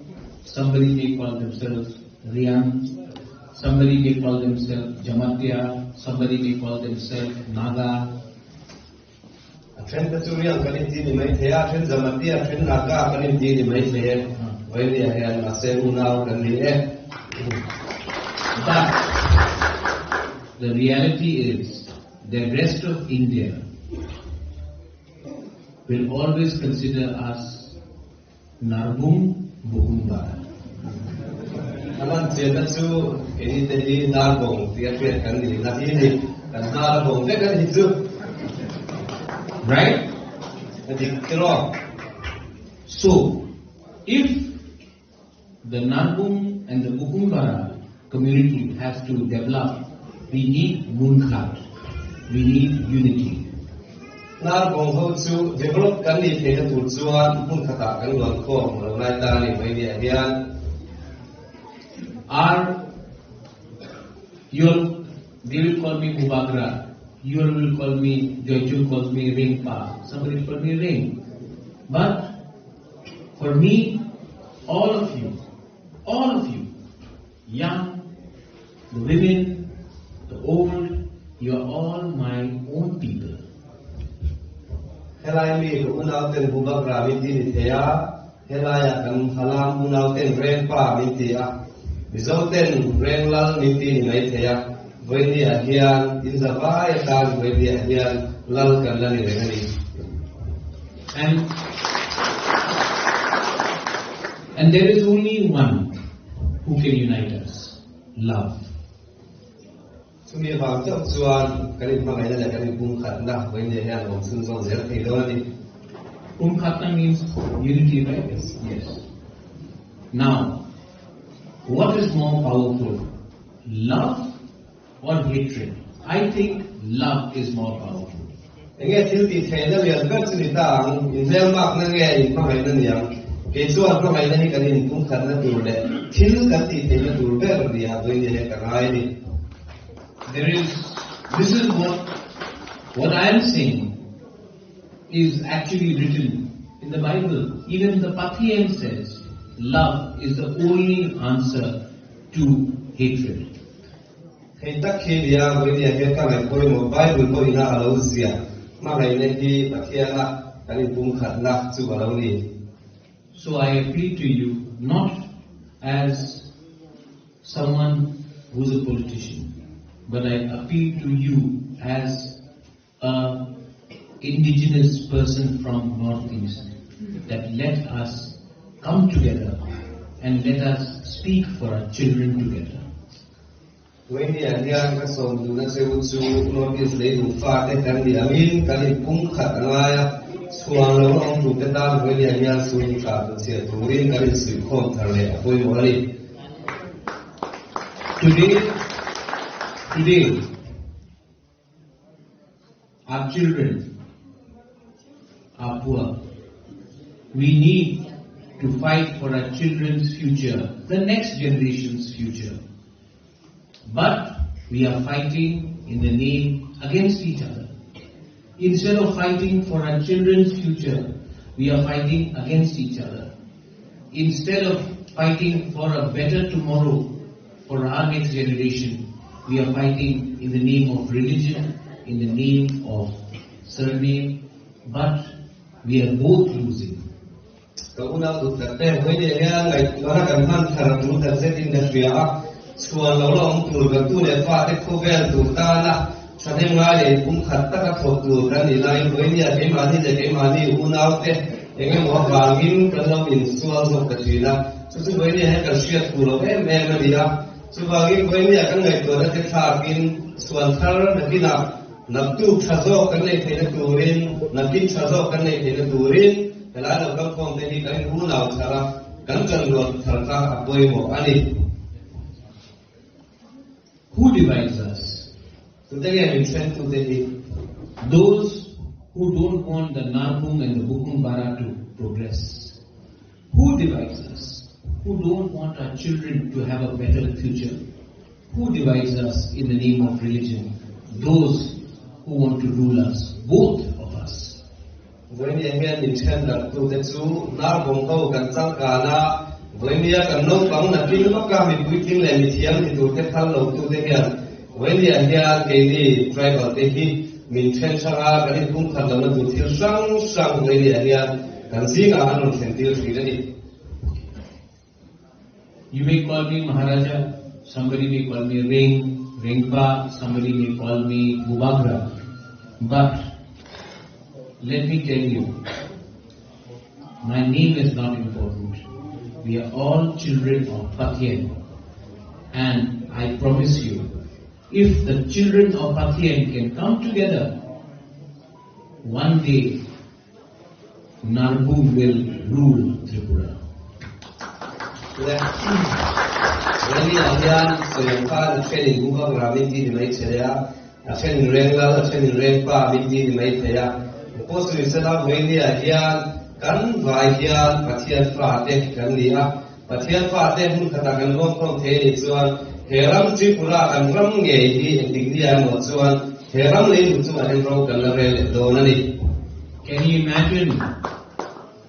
somebody may call themselves Riang, somebody may call themselves Jamatia, somebody may call themselves Naga. A ṭhen te chu Riang kan inti ni mai thei a, a ṭhen Jamatia, a ṭhen Naga kan inti ni mai thei e. Vawiinah hian mahse unau kan ni e. But the reality is the rest of India will always consider us Narbung Bukumbara. Aman chena chu keini te hi Narbung tia hriat kan ni na hi ni kan Narbung te kan hi chu. Right? Ka dik tiro. So, if the Narbung and the Bukumbara community has to develop, we need Munkhat. We need unity. Narbung ho chu develop kan ni theina tur chuan Munkhat ah kan luan khawm lo nai ta ni mai nia hian. Are you all, they will call me Bubagra. You all will call me, Joichung calls me Rengpa. Somebody will call me Reng. But for me, all of you, all of you, young, the women, the old, you are all my own people. Helai mi ka unau ten Bubagra mi ti ni thei a, helai a kan halam unau ten Rengpa mi ti a, Mizo ten Renglal mi ti ni mai thei a, vawiinah hian in zavai atan vawiinah hian lal kan la ni reng a ni. And, and there is only one who can unite us, love. Chumi vang chauh chuan kan inhmangaina leh kan inpumkhatna vawiinah hian awm chhung zawng zel thei dawn a ni. Pumkhatna means unity, right? Yes. Now, what is more powerful, love or hatred? I think love is more powerful. Enge thil tih theihna lian ber chu ni ta ang, inhmelmakna nge inhmangaina ni ang? Kei chuan hmangaina hi kan inpumkhatna tur leh thil kan tih theihna tur ber ni a vawiinah hian ka ngai a ni. There is, this is what, what I am saying is actually written in the Bible. Even the Pathian says, love is the only answer to hatred. Hei tak khi nia, vawiinah hian ka ngaihpui maw, Bible pawh ina a lo ziah. Hmangaina hi Pathian a kan inpumkhatna chu a lo ni. So I appeal to you, not as someone who's a politician, but I appeal to you as a indigenous person from Northeast, that let us come together and let us speak for our children together. Vawiinah hian ka sawm duna cheu chu Northeast lei nung fate kan ni angin kan inpumkhat a ngai a, chhuan lo awm tute tan vawiinah hian sum tlan chhiar turin kan insuihkhawm thar leh a pawimawh a ni. Today, today, our children are poor. We need to fight for our children's future, the next generation's future. But We are fighting in the name against each other. Instead of fighting for our children's future, we are fighting against each other. Instead of fighting for a better tomorrow for our next generation, we are fighting in the name of religion, in the name of surname, but we are both losing. Ka unau tu tak te hoi de ya ngai tu ara kan man thar tu tak se tin da sia. Suan lo lo ong tu ga tu le pa te ko bel tu ta na. Sa ne ngai le kum khat ta ka thok tu kan ni lai hoi ni ya ke ma ni le ke ma ni unau te. Enge mo ba ngin kan lo in suan so ka chi na. Su su hoi ni ya ka sia tu lo em em ni ya. Su ba ngin hoi ni ya kan ngai tu na te tha kin suan thar na ki na. Naktuk tha zawk kan nei theina turin, naktuk tha zawk kan nei theina turin, helai lo kan khom te hi kan unau thara, kan kan lo thar kha a poimo ani. Who divides us? Today I will try to tell you, those who don't want the Narbung and the Bukum Bara to progress. Who divides us? Who don't want our children to have a better future? Who divides us in the name of religion? Those who want to rule us, both of us. Voini ahian min chen dak tu te chu na bong ho kan chang ka na, voini a kan nong pang na pin ma ka mi pui ting le mi thiam ni tu te thal lo tu te hian. Voini ahian ke ni tribal te hi min chen chang a kan i kum khan lo na tu thil sang sang voini ahian kan zing a an chen til thil ni. You may call me Maharaja, somebody may call me Reng, Rengpa, somebody may call me Bubagra. But let me tell you, my name is not important. We are all children of Pathian. And I promise you, if the children of Pathian can come together, one day Narbung will rule Tripura. Le, lani ahian soyang pa na training buka rami di di mai chaya, a training reng la, a training reng pa mi di di mai chaya. Ko sui sana voini ahian kan vai hian Pathian fa te kan ni a. Pathian fa te hun kata kan lom kom the ni chuan he ram Tripura kan ram nge hi engtik ni a mo chuan he ram lei lu chuan en ro kan la rel do na ni. Can you imagine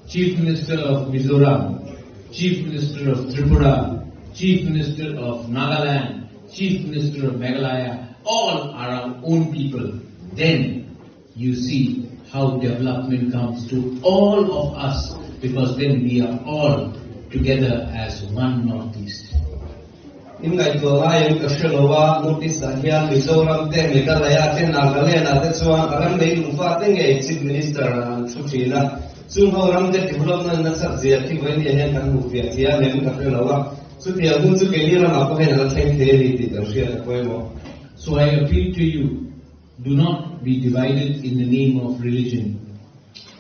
Chief Minister of Mizoram, Chief Minister of Tripura, Chief Minister of Nagaland, Chief Minister of Meghalaya, all are our own people. Then you see how development comes to all of us, because then we are all together as one Northeast. Ingai to lai ka shelo wa Northeast a hian Mizoram te Meghalaya te Nagaland a te chuan a ram lei lung fa te nge Chief Minister an thu thina. Chung ho ram te development na chak zia ki wen ye hen kan mu pia tia nem ka shelo wa. Chu tia hun chu ke ni ram a ko hen a thleng the ni ti ka shia ka poimo. So I appeal to you, do not be divided in the name of religion.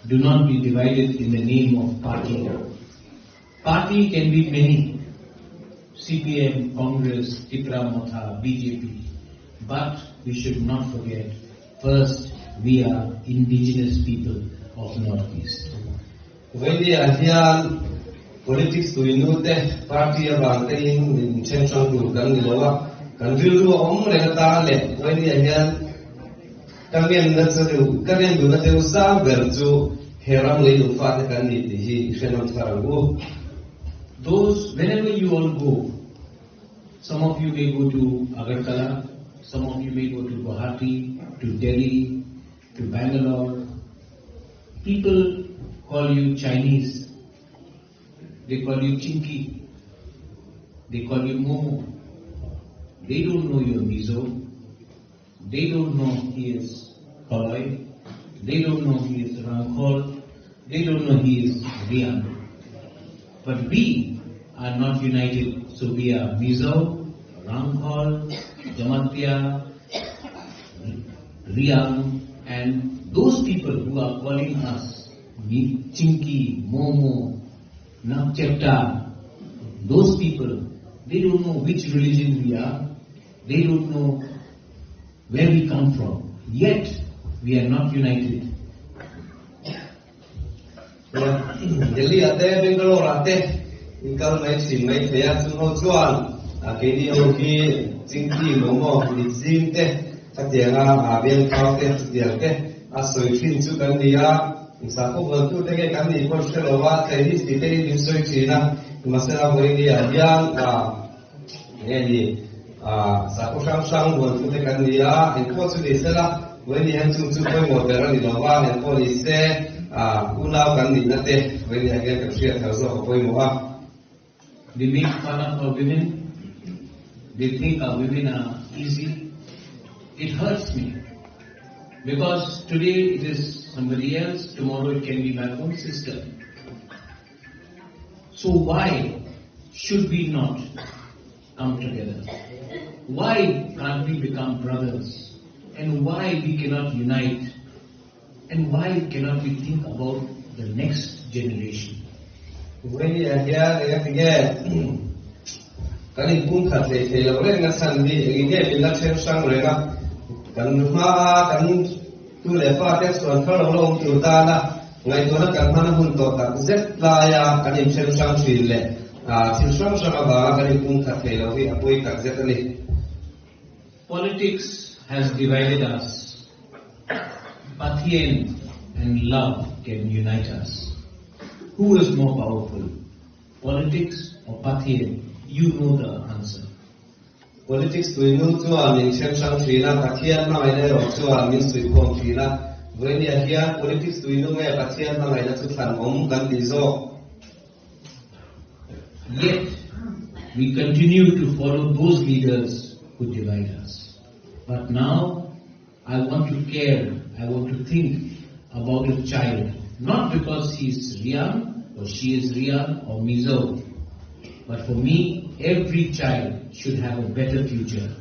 Do not be divided in the name of party. Party can be many, C P M, Congress, Tipra Motha, B J P. But we should not forget, first, we are indigenous people of Northeast. Voini a hian politics tu inu te party a bang te in min chen chang tu kan ni lo a. Kan ril ru a om le ta le voini a hian ka ngen na chu deu, ka ngen du na deu sa ber chu he ram lei lu fa te kan ni ti hi hre nam thar ang u. Those, wherever you all go, some of you may go to Agartala, some of you may go to Guwahati, to Delhi, to Bangalore. People call you Chinese. They call you Chinky. They call you Momo. They don't know your Mizo. They don't know he is Kholoi. They don't know he is Rangkhol. They don't know he is Riang. But we are not united. So we are Mizo, Rangkhol, Jamatia, Riang, and those people who are calling us Mi-, Chinky, Momo, Nakchepta, those people, they don't know which religion we are, they don't know where we come from, yet we are not united. Delhi a te, Bangalore a te, inkal mai sin mai thei a, chung ho chuan A, keini o hi chingki momo ni ching te, katianga, a, beng thau te, tiang te, a, soi thin chu kan ni a, sa ko bon tu te ke kan ni ko se lo wa, te ni si te ni soi thin a, ma se la bo ni a, yang, a, nge ni, a, sa ko sang sang bon tu te kan ni a, en ko chu ni se la, bo ni han chung chu koi mo te ra ni lo wa, en ko ni se, a, u nau kan ni na te, bo ni a ke ka sia thar zo ko koi mo wa. They make fun of our women. They think our women are easy. It hurts me. Because today it is somebody else, tomorrow it can be my own sister. So why should we not come together? Why can't we become brothers? And why we cannot unite? And why cannot we think about the next generation? Wei ya ya ya ya. Kani pung khat le le lo le na san bi e ge bi na chen sang le na. Kan ma kan tu le pa te suan kha lo lo tu ta na. Ngai tu na kan ma na hun to ta zet la ya kani chen sang si le. A chen sang sang ba kani pung khat le lo bi a poi ta zet ni. Politics has divided us. Pathian and love can unite us. Who is more powerful? Politics or Pathian? You know the answer. Politics tuinung chuan min chen sang thina, Pathian mangaina ro chuan min sui khom thina. Venia hian politics tuinung e Pathian mangaina chu thlan om kan ti zo. Yet, we continue to follow those leaders who divide us. But now, I want to care, I want to think about a child, not because he is Riang or she is Riang or Mizo, but for me, every child should have a better future.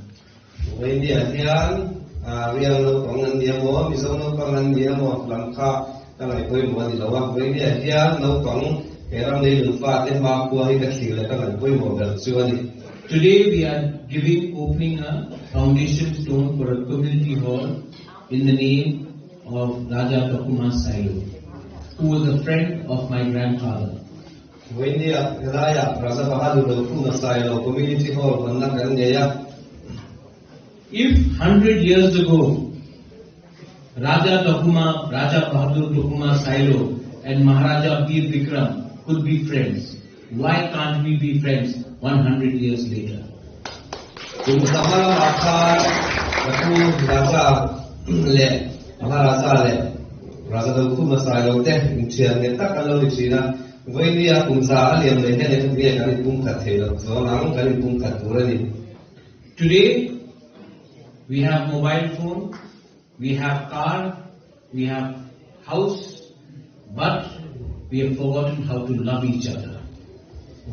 Venia hian, a, Riang naupang an ni emaw, Mizo naupang an ni emaw, lam kha ka ngai pawimawh a ni lo a. Venia hian naupang he ram lei nun pa te hma khua hi ka thlir leh ka ngai pawimawh ber chu a ni. Today we are giving, opening a foundation stone for a community hall in the name of Raja Tokuma Sailo, who was a friend of my grandfather. Venia helaiah Raja Bahadur Tokuma Sailo Community Hall honna kan ngei a. If hundred years ago, Raja Tokuma, Raja Bahadur Tokuma Sailo and Maharaja Bir Bikram could be friends, why can't we be friends one hundred years later? Kum sama makha aku Raja le, Maharaja le, Raja Tokuma Sailo te, inchian ne tak alo ni china. Venia kum sa aliam le ne ne kan ni pung khat thei lo, so nang kan ni pung khat pura ni. Today, we have mobile phone, we have car, we have house, but we have forgotten how to love each other.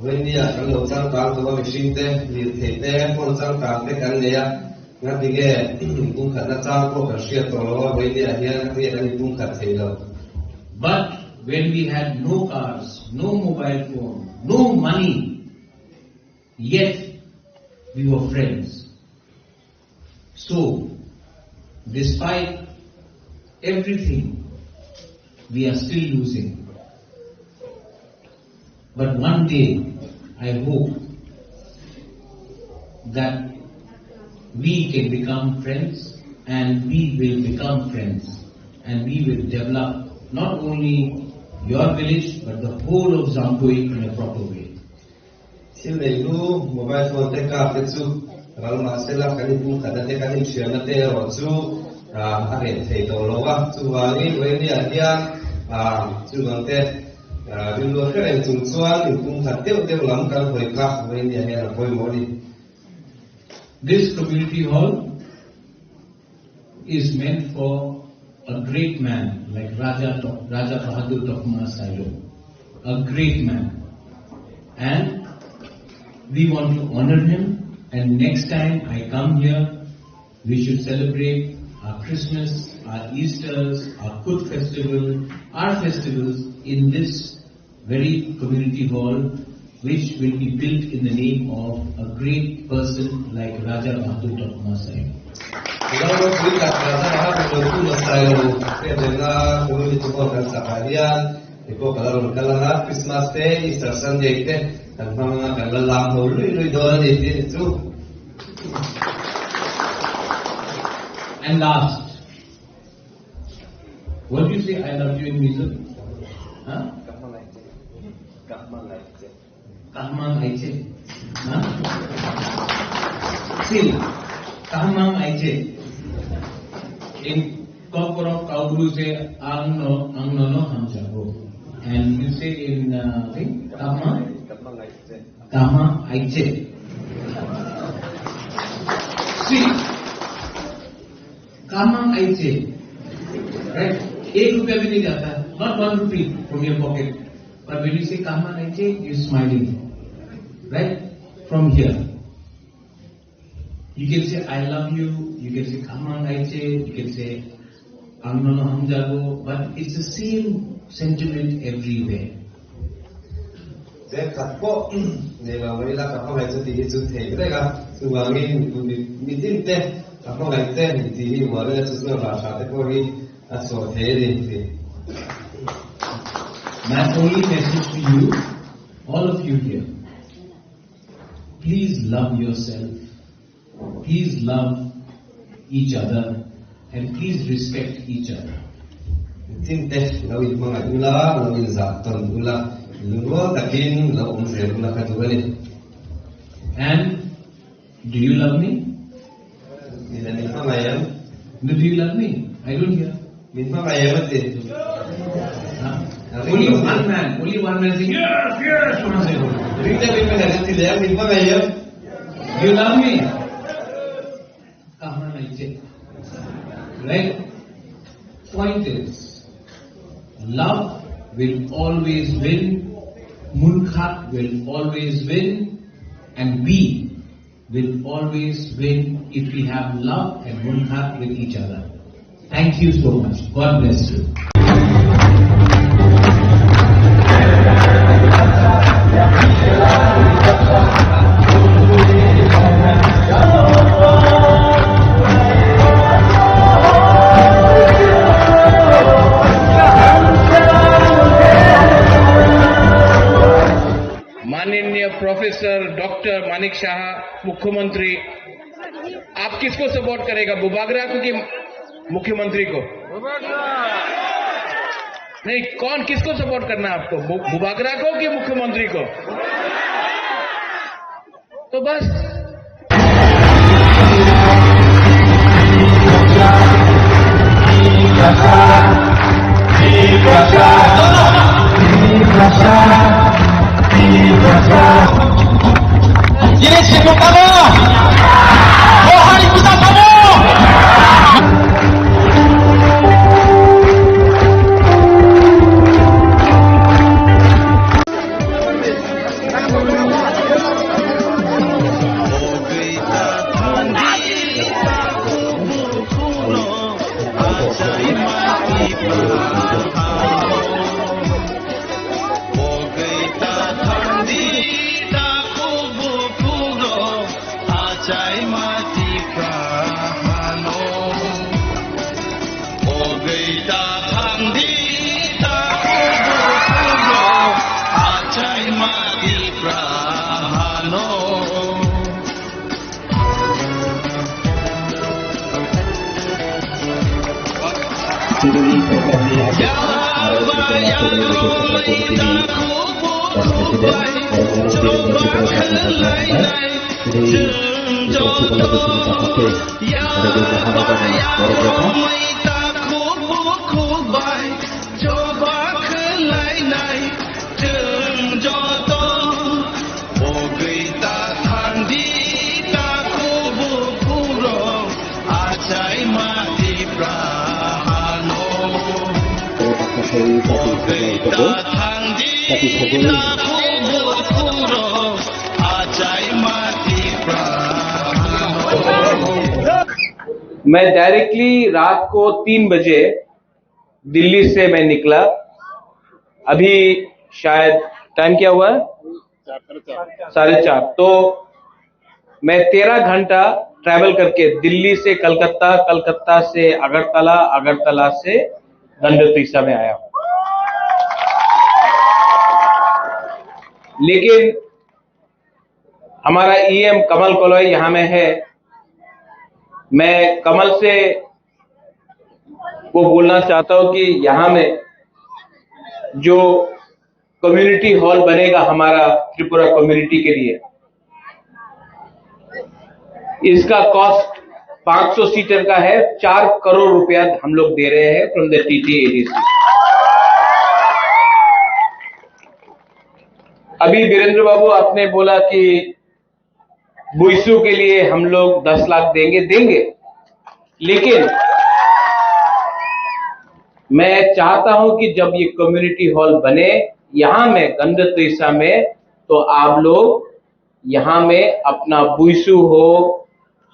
Venia kan lo chang tang to machine te, ni thei te, phone chang tang te kan ne ya. Nga dige, pung khat na chang ko kan sia to lo, venia hian nga dige kan ni pung khat thei lo. But when we had no cars, no mobile phone, no money, yet we were friends. So, despite everything, we are still losing. But one day, I hope that we can become friends and we will become friends and we will develop not only your village but the whole of Jampui in a proper way. Thil nei lu mobile phone te car te chu ral ma se la kan ni pung khat na te kan ni thiam na te ro chu, ah, a ret thei to lo va. Chu vang in vei ni a hian, ah, chu vang te, ah, rin lo khe reng chung chuan in pung khat teuh teuh lam kan hoi kha vei ni a hian a pawimawh ni. This community hall is meant for a great man like Raja Tok-, Raja Bahadur Tokma Sailo, a great man. And we want to honor him, and next time I come here, we should celebrate our Christmas, our Easters, our Kut festival, our festivals in this very community hall which will be built in the name of a great person like Raja Bahadur Tokma Sailo. Raja Bahadur Tokma Sailo, kaya dengan community hall kan sakalian, Ipo kalar kalar Christmas te, Easter Sunday te, kan pang kalar lam ho lui lui dora de te tu. And last, what do you say "I love you" in Mizo? Huh? Kahmang aiche. Huh? Still, kahmang aiche. In Kokborok Kaubru se ang no, ang no no hamjago. And you say in, uh, thing, kahmang? Kahmang aiche. See, kahmang aiche. Right? Ek rupya bhi nahi jata. Not one rupee from your pocket. But when you say "kahmang aiche," you're smiling. Right? From here. You can say "I love you," you can say "kahmang aiche," you can say "ang no no hamjago," but it's the same sentiment everywhere. Te khatpo, ne ba wai la kahmang aiche ti hi chu thei re ga, chu wa ngi mi, mi, mi tin te, kahmang aiche ti hi wa le chu chu ba sa te ko hi, a so thei re ti. My only message to you, all of you here, please love yourself. Please love each other and please respect each other. Tin te, lo in mangai ula, lo in za ton ula, lungo takin lo um se ula ka tu ni. And do you love me? Ni da ni mangai ya. Do you love me? I don't hear. Min pa kaya mate. Huh? Only one man, only one man saying, "Yes, yes," one man saying. Rita min pa kaya mate, min pa kaya. You love me? Kahmang aiche. Right? Point is, love will always win, munkhat will always win, and we will always win if we have love and munkhat with each other. Thank you so much. God bless you. माननीय professor doctor Manik शाह, मुख्यमंत्री, आप किसको सपोर्ट करेगा, बुबागरा को कि मुख्यमंत्री को? नहीं, कौन, किसको सपोर्ट करना है आपको, बु-, बुबागरा को कि मुख्यमंत्री को? तो बस। Ini si Bukaro. Oh, hari kita kamu. Achai mati prahano. Ogwi ta thangdi ta kubu kubu. Achai mati prahano. Yalba yalgoi ta kubu kubai. Choba khwlainai. Chwng joto. Yalgoi ta kubu kubai. Choba khwlainai. Chwng joto. Ogwi ta thangdi ta kubu kubu. Achai mati prahano. Ogwi ta thangdi ta kubu kubu. Achai mati prahano. मैं डायरेक्टली रात को तीन बजे दिल्ली से मैं निकला। अभी शायद टाइम क्या हुआ है? साढ़े चार। तो मैं तेरह घंटा ट्रैवल करके दिल्ली से कलकत्ता, कलकत्ता से अगरतला, अगरतला से गंडोत्रिसा में आया हूँ। लेकिन हमारा ईएम कमल कलोई यहाँ में है। मैं कमल से को बोलना चाहता हूँ कि यहाँ में जो कम्युनिटी हॉल बनेगा हमारा त्रिपुरा कम्युनिटी के लिए, इसका कॉस्ट पाँच सौ सीटर का है। चार करोड़ रुपया हम लोग दे रहे हैं फ्रॉम द टीटीएडीसी। अभी वीरेंद्र बाबू आपने बोला कि बुइसू के लिए हम लोग दस लाख देंगे देंगे, लेकिन मैं चाहता हूं कि जब ये कम्युनिटी हॉल बने यहाँ में गंडतोइसा में, तो आप लोग यहाँ में अपना बुइसू हो,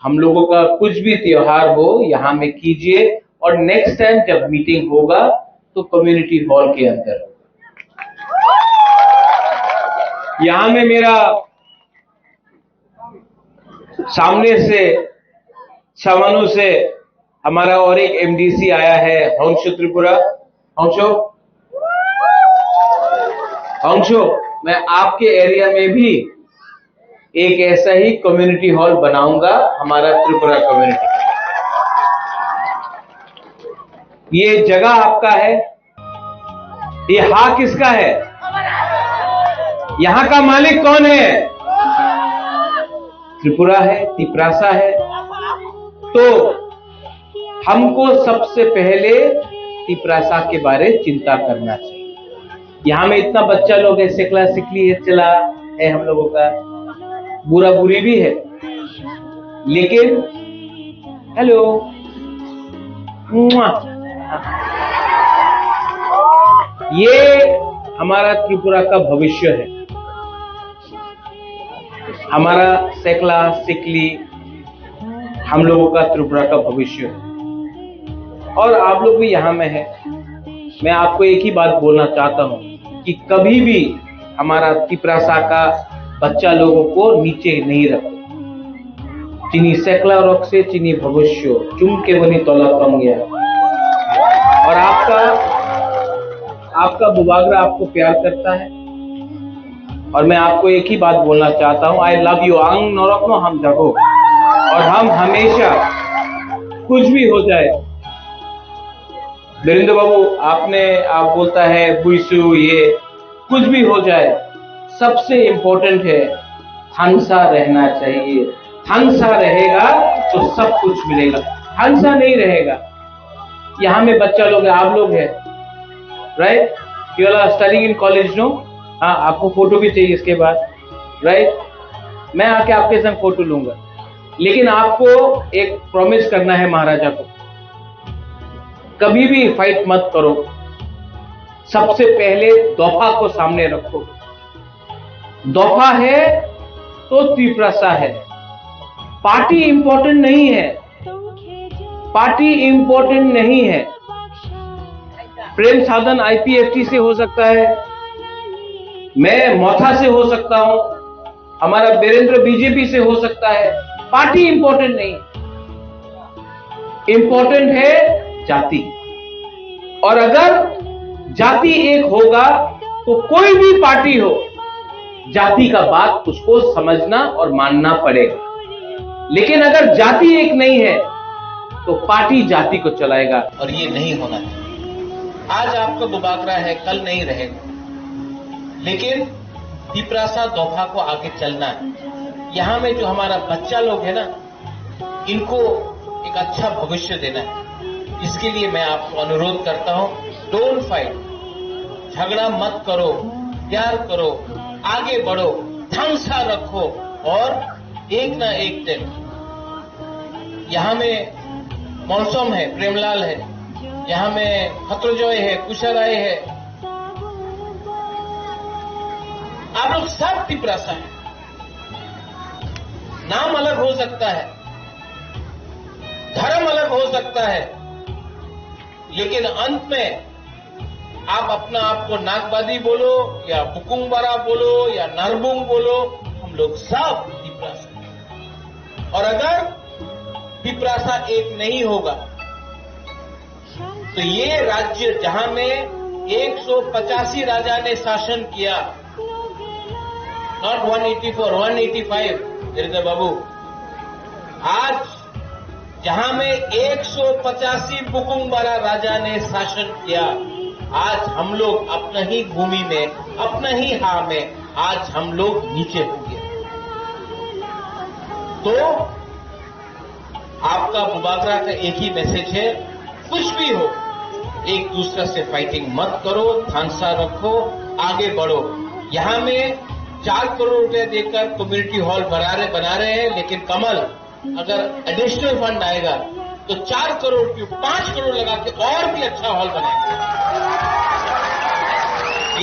हम लोगों का कुछ भी त्योहार हो, यहाँ में कीजिए। और नेक्स्ट टाइम जब मीटिंग होगा तो कम्युनिटी हॉल के अंदर। यहाँ में मेरा सामने से, सामानों से हमारा और एक एमडीसी आया है, हंस त्रिपुरा। हंसो, हंसो, मैं आपके एरिया में भी एक ऐसा ही कम्युनिटी हॉल बनाऊंगा हमारा त्रिपुरा कम्युनिटी। ये जगह आपका है, ये हा किसका है? यहाँ का मालिक कौन है? त्रिपुरा है, तिपरासा है। तो हमको सबसे पहले तिपरासा के बारे चिंता करना चाहिए। यहाँ में इतना बच्चा लोग है, सिकला सिकली है, चला है हम लोगों का, बुरा बुरी भी है, लेकिन हेलो, मुआ। ये हमारा त्रिपुरा का भविष्य है। हमारा सेकला सिकली, हम लोगों का त्रिपुरा का भविष्य है। और आप लोग भी यहाँ में है, मैं आपको एक ही बात बोलना चाहता हूँ कि कभी भी हमारा तिपरासा का बच्चा लोगों को नीचे नहीं रखो। Chini sekla rok se chini bhobisyo, chum keboni tola tong ya. और आपका, आपका बुबागरा आपको प्यार करता है। और मैं आपको एक ही बात बोलना चाहता हूँ, I love you। Ang norok no ham jago। और हम हमेशा, कुछ भी हो जाए, वीरेंद्र बाबू, आपने, आप बोलता है बुइसु, ये कुछ भी हो जाए, सबसे इम्पोर्टेंट है थानसा रहना चाहिए। थानसा रहेगा तो सब कुछ मिलेगा, थानसा नहीं रहेगा। यहाँ में बच्चा लोग है, आप लोग है, right? You are studying in college, no? हाँ, आपको फोटो भी चाहिए इसके बाद, राइट? मैं आके आपके संग फोटो लूंगा, लेकिन आपको एक प्रॉमिस करना है महाराजा को, कभी भी फाइट मत करो। सबसे पहले दोफा को सामने रखो। दोफा है तो तिपरासा है। पार्टी इंपॉर्टेंट नहीं है, पार्टी इंपॉर्टेंट नहीं है। प्रेम साधन आईपीएफटी से हो सकता है, मैं मोथा से हो सकता हूं, हमारा वीरेंद्र बीजेपी से हो सकता है। पार्टी इंपॉर्टेंट नहीं, इंपॉर्टेंट है जाति। और अगर जाति एक होगा तो कोई भी पार्टी हो, जाति का बात उसको समझना और मानना पड़ेगा। लेकिन अगर जाति एक नहीं है तो पार्टी जाति को चलाएगा। और ये नहीं होना चाहिए। आज आपका बुबागरा है, कल नहीं रहेगा, लेकिन तिपरासा दोफा को आगे चलना है। यहाँ में जो हमारा बच्चा लोग है ना, इनको एक अच्छा भविष्य देना है। इसके लिए मैं आपको अनुरोध करता हूँ, डोंट फाइट, झगड़ा मत करो, प्यार करो, आगे बढ़ो, थानसा रखो और एक ना एक दिन यहाँ में मौसम है, प्रेमलाल है, यहाँ में खत्रजय है, कुशा राय है, आप लोग सब तिपरासा है। नाम अलग हो सकता है, धर्म अलग हो सकता है, लेकिन अंत में आप अपना आप को नागबादी बोलो या बुकुंगबारा बोलो या नारबुंग बोलो, हम लोग सब तिपरासा हैं। और अगर तिपरासा एक नहीं होगा तो ये राज्य जहां में एक सौ पचासी राजा ने शासन किया, Not one eighty four, one eighty five, Virendra बाबू। आज जहां में एक सौ पचासी बुकुंग बारा राजा ने शासन किया, आज हम लोग अपना ही भूमि में, अपना ही हा में, आज हम लोग नीचे हो गए। तो आपका बुबागरा का एक ही मैसेज है, कुछ भी हो, एक दूसरा से फाइटिंग मत करो, थानसा रखो, आगे बढ़ो। यहाँ में चार करोड़ रुपए देकर कम्युनिटी हॉल बना रहे, बना रहे हैं, लेकिन कमल, अगर एडिशनल फंड आएगा तो चार करोड़ क्यों, पाँच करोड़ लगा के और भी अच्छा हॉल बनाएंगे।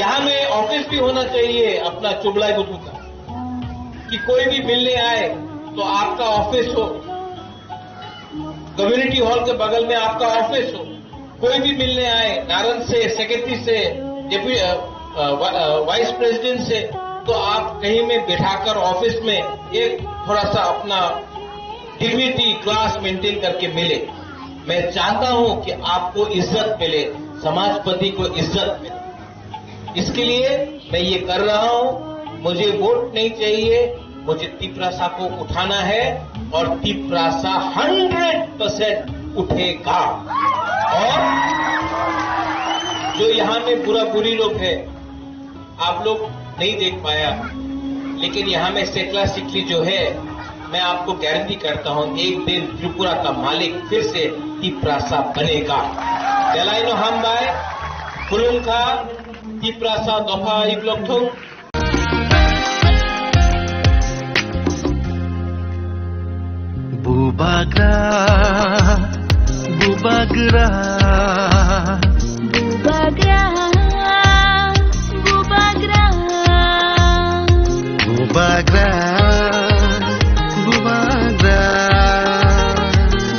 यहाँ में ऑफिस भी होना चाहिए अपना चुगलाई बुद्धू का, कि कोई भी मिलने आए तो आपका ऑफिस हो, कम्युनिटी हॉल के बगल में आपका ऑफिस हो, कोई भी मिलने आए, नारन से, सेक्रेटरी से, डेप्यू-, अ, अ, वा-, अ, वाइस प्रेसिडेंट से, तो आप कहीं में बैठाकर ऑफिस में एक थोड़ा सा अपना डिग्निटी, क्लास मेंटेन करके मिले। मैं चाहता हूं कि आपको इज्जत मिले, समाजपति को इज्जत मिले। इसके लिए मैं ये कर रहा हूं, मुझे वोट नहीं चाहिए, मुझे तिपरासा को उठाना है और तिपरासा हंड्रेड परसेंट उठेगा। और जो यहाँ में बुरा बुरी लोग हैं, आप लोग नहीं देख पाया, लेकिन यहाँ में सेकला सिकली जो है, मैं आपको गारंटी करता हूँ, एक दिन त्रिपुरा का मालिक फिर से तिपरासा बनेगा। Delaino hambai, khulumkha, Tiprasa dopha iblok thung. Bubagra, bubagra. Bubagra, bubagra. Bubagra, bubagra.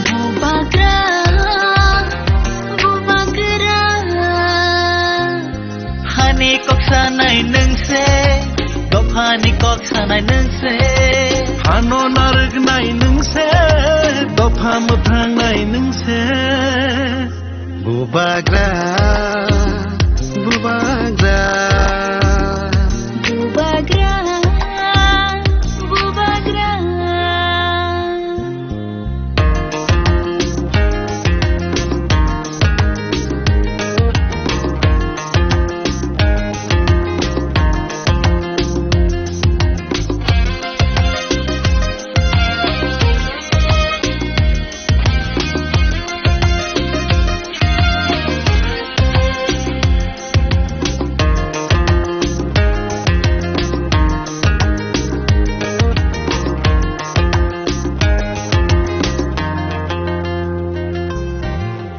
Bubagra, bubagra. Hani kok sanai nwng se, dophani kok sanai nwng se. Hano narwknai nwng se, dopha mwthangnai nwng se. Bubagra, bubagra. Bubagra, bubagra.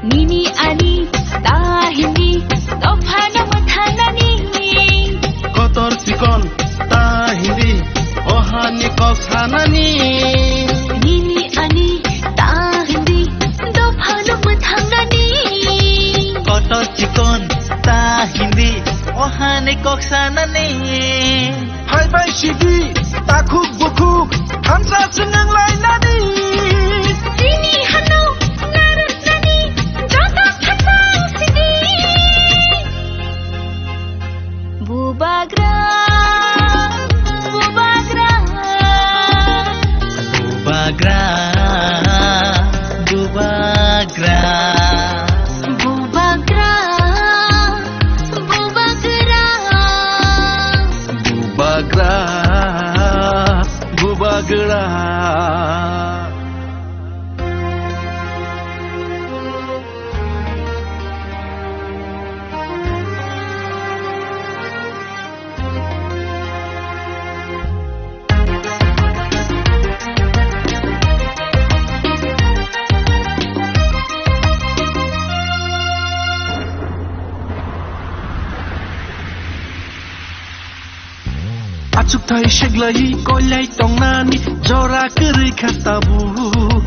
Nini ani ta hindi, dophano mwthanani. Kotor chikon ta hindi, ohani kok sanani. Nini ani ta hindi, dophano mwthanani. Kotor chikon ta hindi, ohani kok sanani. Hai bai sidi, takhuk bukhuk, hamsa swnang lainani. Chini hano narwknani, joto khathang sidi. Bubagra, bubagra. Bubagra, bubagra. Bubagra, bubagra. Bubagra, bubagra. Achukthai seglai koilai tongnani jora kwrwi kha tabuk.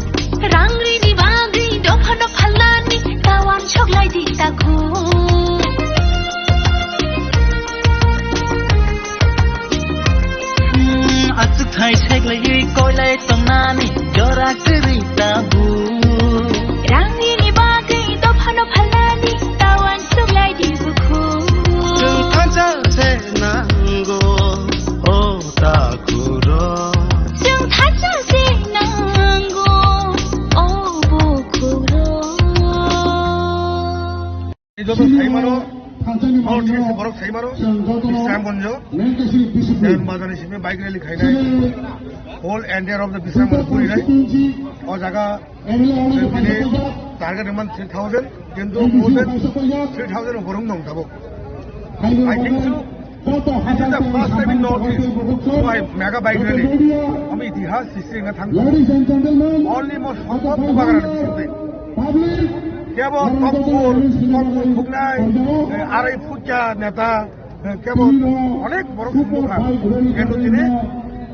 Rang rini bagwi dophano phalnani tawan soklai di takhuk. Hmm, achukthai seglai koilai tongnani jora kwrwi tabuk. Rang rini bagwi dophano phalnani tawan soklai di bukhuk. Chwng thansa se nango, o Borok saimaro, Bisramganjo, Dewan Bazar ni simi bike rally khainai, whole entire of the Bisramganj purinai, o jaga tini target man three thousand, kintu more than three thousand borok dong tabuk. I think so, this is the first time in North East, why mega bike rally, ami itihas srishti na thang, only mo songkok bubagra ni bisingtwi. Kebo tokpur, tokpur buknai, eh, arai phukya neta, eh, kebo onek borok bukha. Kintu tini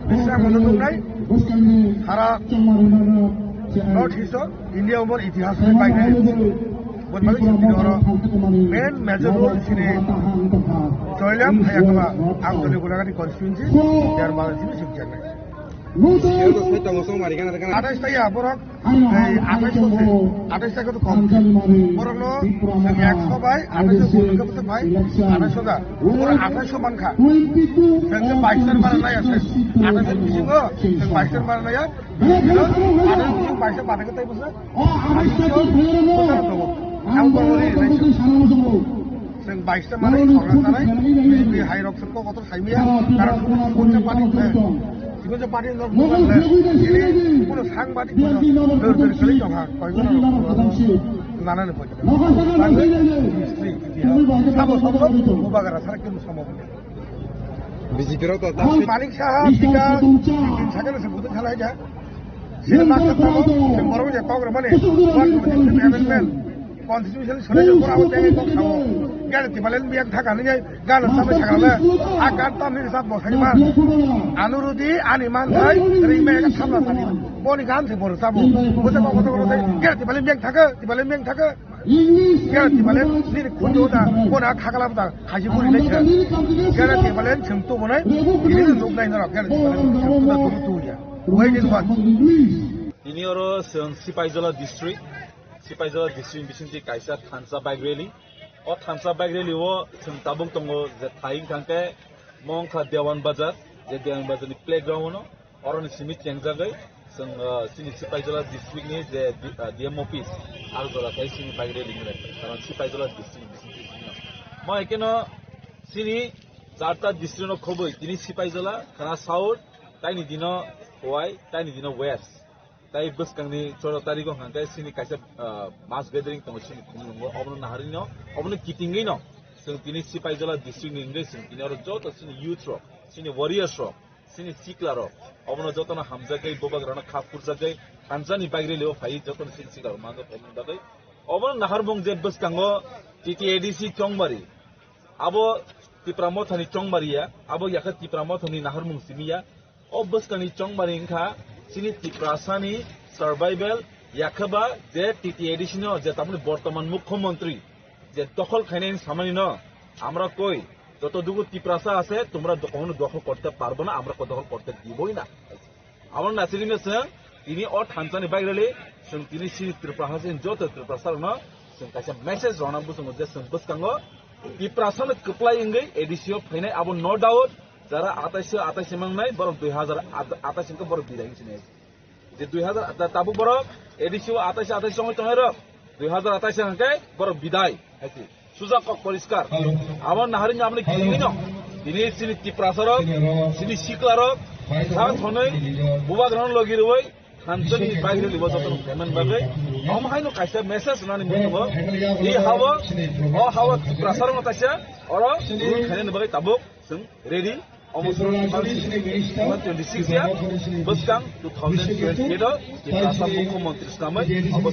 Bisramganjo nungnai, sara North East o India umor itihas ni bike rally. Boni bagwi chwng tini oro main major road chini Choilam Hayakaba, Amtoli Gulagati constituency, Dewan Bazar chini chwng chengnai. Athais ta ya borok, ei athais ta se, athais ta khe to kom. Borok no ekso bai athais ta borok khe bwswk bai, athais ta da. Borok athais ta mankha. Chwng khe bais ta mana nai ase. Athais ta bisingo chwng bais ta mana nai ya. Athais ta bising bais ta mana khe tai bwswk. Ang borok ni Chwng baista manwi sorkar chanai, B J P hai rok se kok kotor saimaya, karon sibonsa party, sibonsa party nok bukan le, ini kuno sangbadik kuno dor dor kali jokha, koi jona rok nana ni poi. History, itihas, sabo sobo, bubagra sara kunu somo. B J P rok to Manik Saha, tika, tin sakhe se butuh khalai ja. Sini master tamo, sing borok je kok ramani, amendment. Constitution sore je borok abo tege kok samo. Gana tibalen biang thaka ni gana sampai sakala. Akan tam ni sab bosai man. Anu Rudi ani man thai, ring me ka samla tani. Boni gan se bor sabo. Bose kok kok kok gana tibalen biang thaka, tibalen biang thaka. Gana tibalen sini kudu da, bona khakala da, khaji buri lai. Gana tibalen cheng tu bonai, ini nuk nai norok gana tibalen cheng tu da tu tu ya. Wai din wan. Tini oro chwng Sipaijola district, Sipaijola district bisingtwi kaisa thansa bike rally. O thansa bike rally o chwng tabuk tongo je thai wngkha khe mo wngkha Dewan Bazar, je Dewan Bazar ni playground o, oro ni simi chengjagwi chwng, ah, chini Sipaijola district ni je D-, ah, D M office, Agartala khai chini bike rally nai, karon Sipaijola district ni bisingtwi chini. Mo ekeno chini charta district no khobwi tini Sipaijola, Khana South, taini dino Khowai, taini dino West. Tai bwskangni choro tarigo hwnkha khe chini kaisa, ah, mass gathering tongo chini khumlungo. Obono naharino, obono kitingwino chwng tini Sipaijola district ni wngwi chwng tini oro joto chini youth rok, chini warriors rok, chini sikla rok, obono jotono hamjakgwi, bubagrano kha phurjakgwi, thansa ni bike rally o phaiwi jotono chini sikla rok manjak phaimani bagwi. Obono naharmung je bwskango T T A D C Chongbari, abo Tipra Mothani Chongbari ya, abo yakha Tipra Mothani naharmung simi ya. O bwskangni chongmani wngkha chini Tiprasani survival, yakhaba je T T A D C no je tamoni bortoman mukhyamantri je dokhol khainani samani no, আমরা কই যতটুকু তিপ্রাসা আছে তোমরা কখনো দখল করতে পারবে না, আমরা দখল করতে দিবই না। Abo na chini no chwng tini o thansa ni bike rally chwng tini chini Tripura ha chini joto Tiprasa rok no chwng kaisa message rwna bwskango je chwng bwskango Tiprasa no kwplai wngwi A D C o phainai abo no doubt. Jara atais atais mangnai borok dui hazar atais hwnkhe borok bidai wngsinai. Je dui hazar ta-, tabuk borok A D C o atais atais wngwi tongnai rok dui hazar atais hwnkhe borok bidai. Hai se. Suja kok poriskar. Abo naharwi aboni kitingwino tini chini Tiprasa rok, chini sikla rok, sa thonwi bubagrano logi rwui thansani bike rally bo jotono kaiman bagwi. Omo haino kaisa message rwnani muchungo. I hao, o hao Tiprasa rokno kaisa oro rule khainani bagwi tabuk chwng ready. Omo twenty six ya, bwskang two thousand twenty eight o Tiprasa mukhyamantri swnamwi obo